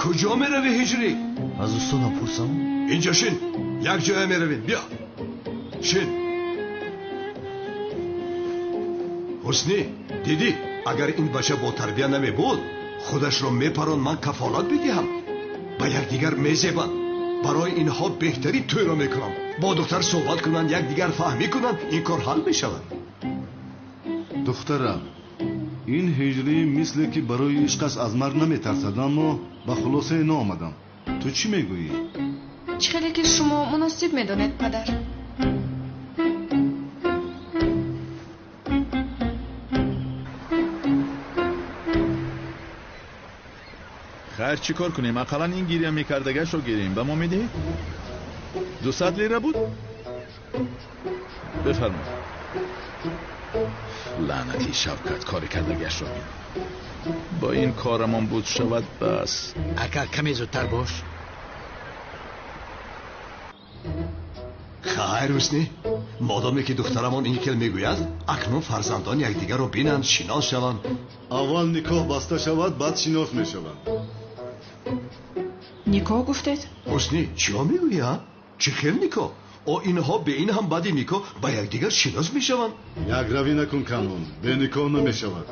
Куҷо меравӣ, ҳиҷрӣ? Аз устодам пурсам. Инҷо шин, як ҷоя меравем. Биё, шин. Ҳуснӣ, дидӣ, агар ин бача бо тарбия намебуд, худашро мепарон, ман кафолат медиҳам. Ба якдигар мезебанд. Барои инҳо беҳтарин тӯйро мекунам. Бо духтар суҳбат кунанд, якдигар фаҳмӣ кунанд, ин кор ҳал мешавад. Духтарам, ин ҳиҷрӣ мисле ки барои ишқаш аз марг наметарсад, аммо ба хулосае наомадам. Ту чӣ мегӯӣ? Чӣ хеле ки шумо муносиб медонед, падар. Хайр, чӣ кор кунем? Ақаллан ин гиря мекардагашро гирем. Ба мо медиҳед? 200 лира буд? Бифармоед. Лаънати Шавкат, кори кардагашро бин. Бо ин корамон буд шавад бас. Ака, каме зудтар бош. Хайр, Ҳуснӣ, модоме ки духтарамон ин хел мегӯяд, акнун фарзандон якдигарро бинанд, шинос шаванд. Аввал никоҳ баста шавад, баъд шинос мешаванд. Никоҳ гуфтед? Ҳуснӣ, чиё мегӯӣ, а? Чӣ хел никоҳ? О, инҳо бе ин ҳам баъди никоҳ ба якдигар шинос мешаванд. Якравӣ накун, Канон, бе никоҳ намешавад.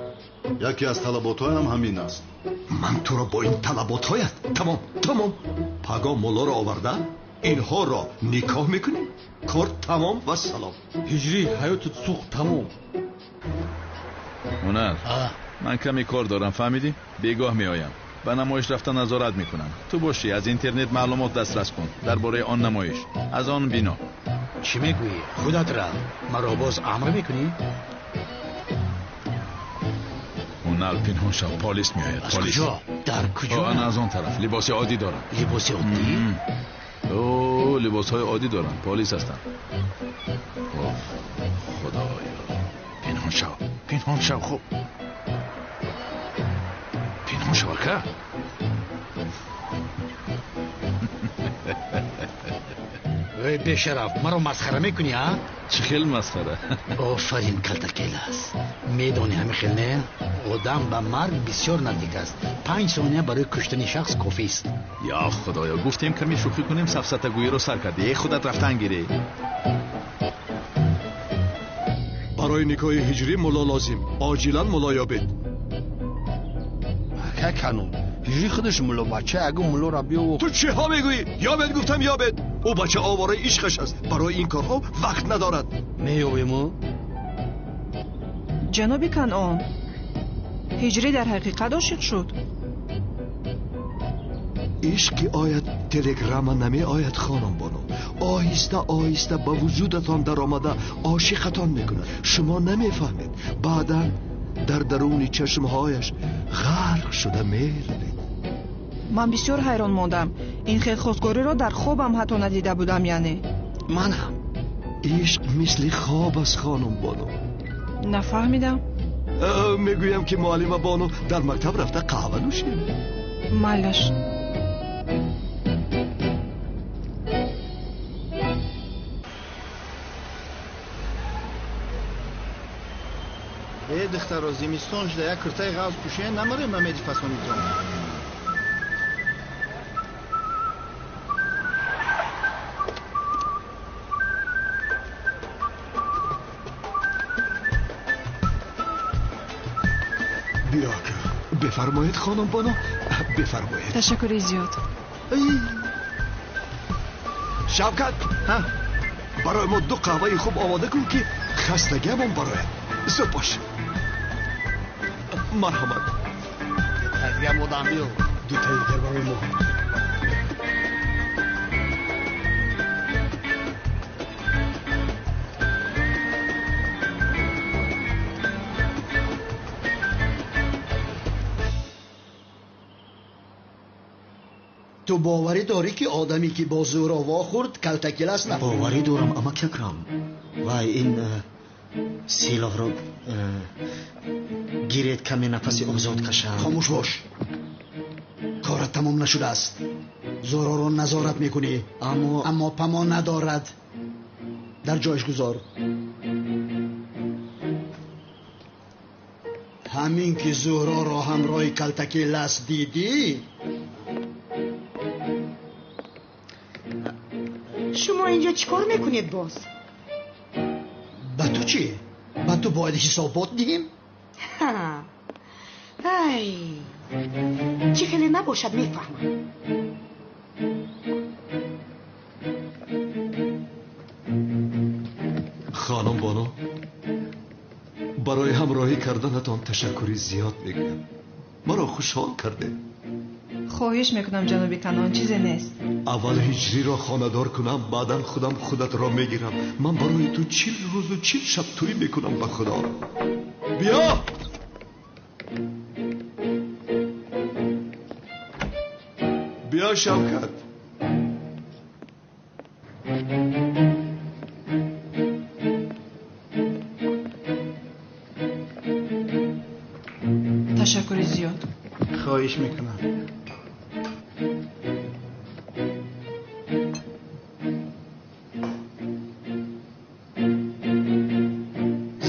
Яке аз талаботҳоям ҳамин аст. Ман туро бо ин талаботҳоят. Тамом, тамом. Пагоҳ муллоро оварда, инҳоро никоҳ мекунем. Кор тамом ва салом. Ҳиҷрӣ, ҳаётат сӯхт, тамом. Ҳунар, ман каме кор дорам, фаҳмидӣ? Бегоҳ меоям. Ба намоиш рафта назорат мекунам. Ту бошӣ, аз интернет маълумот дастрас кун дар бораи он намоиш, аз он бино. Чӣ мегӯӣ? Худат рав. Маро боз амр мекунӣ? Онал пинҳон шав, полис меояд. Аз куҷо? Дар куҷо? Ана аз он тараф. Либоси оддӣ доранд. Либоси оддӣ? О, либосҳои оддӣ доранд. Полис ҳастанд. Оф, худоё. Пинҳон шав, пинҳон шав, хуб. Пинҳон шав, ака. Эй бешараф, маро масхара мекунӣ, а? Чӣ хел масхара? Офарин, калтакелас. Медонӣ ҳамин хел не? Одам ба марг бисёр наздик аст. 5 сония барои куштани шахс кофист. Ё худоё, гуфтем каме шӯхӣ кунем, сафсатагӯиро сар кардӣ. Э, худат рафтан гирӣ. Барои никоҳи ҳиҷрӣ мулло лозим. Оҷилан мулло ёбед. Ака канун, ҳиҷрӣ худаш мулло бача, агу муллоро биёву. Ту чиҳо мегӯӣ? Ёбед гуфтам, ёбед. Ӯ бача овораи ишқаш аст. Барои ин корҳо вақт надорад. Меёбему? Ҷаноби Канъон, ҳиҷрӣ дар ҳақиқат ошиқ шуд? Ишқ ки ояд, телеграмма намеояд, хонум бону. Оҳиста оҳиста ба вуҷудатон даромада ошиқатон мекунад. Шумо намефаҳмед. Баъдан дар даруни чашмҳояш ғарқ шуда меравед. Ман бисёр ҳайрон мондам. Ин хел хостгориро дар хобам ҳатто надида будам, яъне. Ман ҳам. Ишқ мисли хоб аст, хонум бону. Нафаҳмидам. Мегӯям ки муаллима бону дар мактаб рафта қаҳва нӯшем. Майлаш. Э, духтаро, зимистон шуда як куртаи ғафз пӯшед, намарем ба меди фасонитон. Биё, ака. Бифармоед, хонум бону, бифармоед. Ташаккури зиёд. Шавкат, барои мо 2 қаҳваи хуб омода кун, ки хастагиамон барояд. Зуд бош. Марҳамат. Дигар модам биё. Дутаи дигар барои мо. Ту боварӣ дорӣ, ки одаме ки бо Зуҳро вохӯрд, калтакелас набуд? Боварӣ дорам, амак Акрам. Вай, ин силоҳро гиред, каме нафаси озод кашам. Хомӯш бош. Корат тамом нашудааст. Зуҳроро назорат мекунӣ. Аммо памо надорад. Дар ҷояш гузор. Ҳамин ки Зуҳроро ҳамроҳи калтакелас дидӣ, шумо инҷо чӣ кор мекунед боз? Ба ту чӣ? Ба ту бояд ҳисобот диҳем? Ай, чӣ хеле набошад мефаҳмам. Хонум бону, барои ҳамроҳӣ карданатон ташаккури зиёд мегӯям. Маро хушҳол кардед. Хоҳиш мекунам, ҷаноби Канъон, чизе нест. Аввал ҳиҷриро хонадор кунам, баъдан худам худатро мегирам. Ман барои ту 40 рӯзу 40 шаб тӯй мекунам, ба худо. Биё! Биё, Шавкат. Ташаккури зиёд. Хоҳиш мекунам.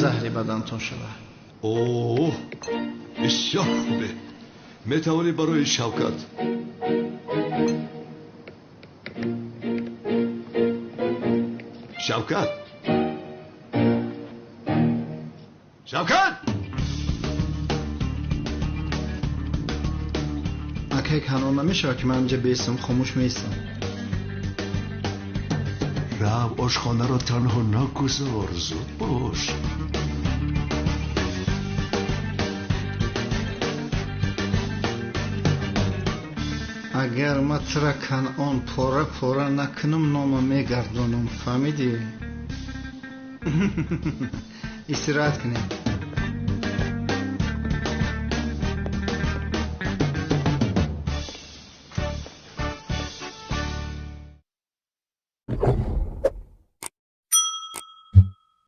Заҳри бадантон шавад. Оҳ, бисёр хубе. Метавонӣ барои Шавкат. Шавкат, Шавкат! Акай Канъон, намешавад ки ман инҷа бестам, хомӯш меистам. Рав, ошхонаро танҳо нагузор, зуд бош. Агар ман тура Канъон пора пора накунам, нома мегардонам, фаҳмидӣ? Истироҳат кунем.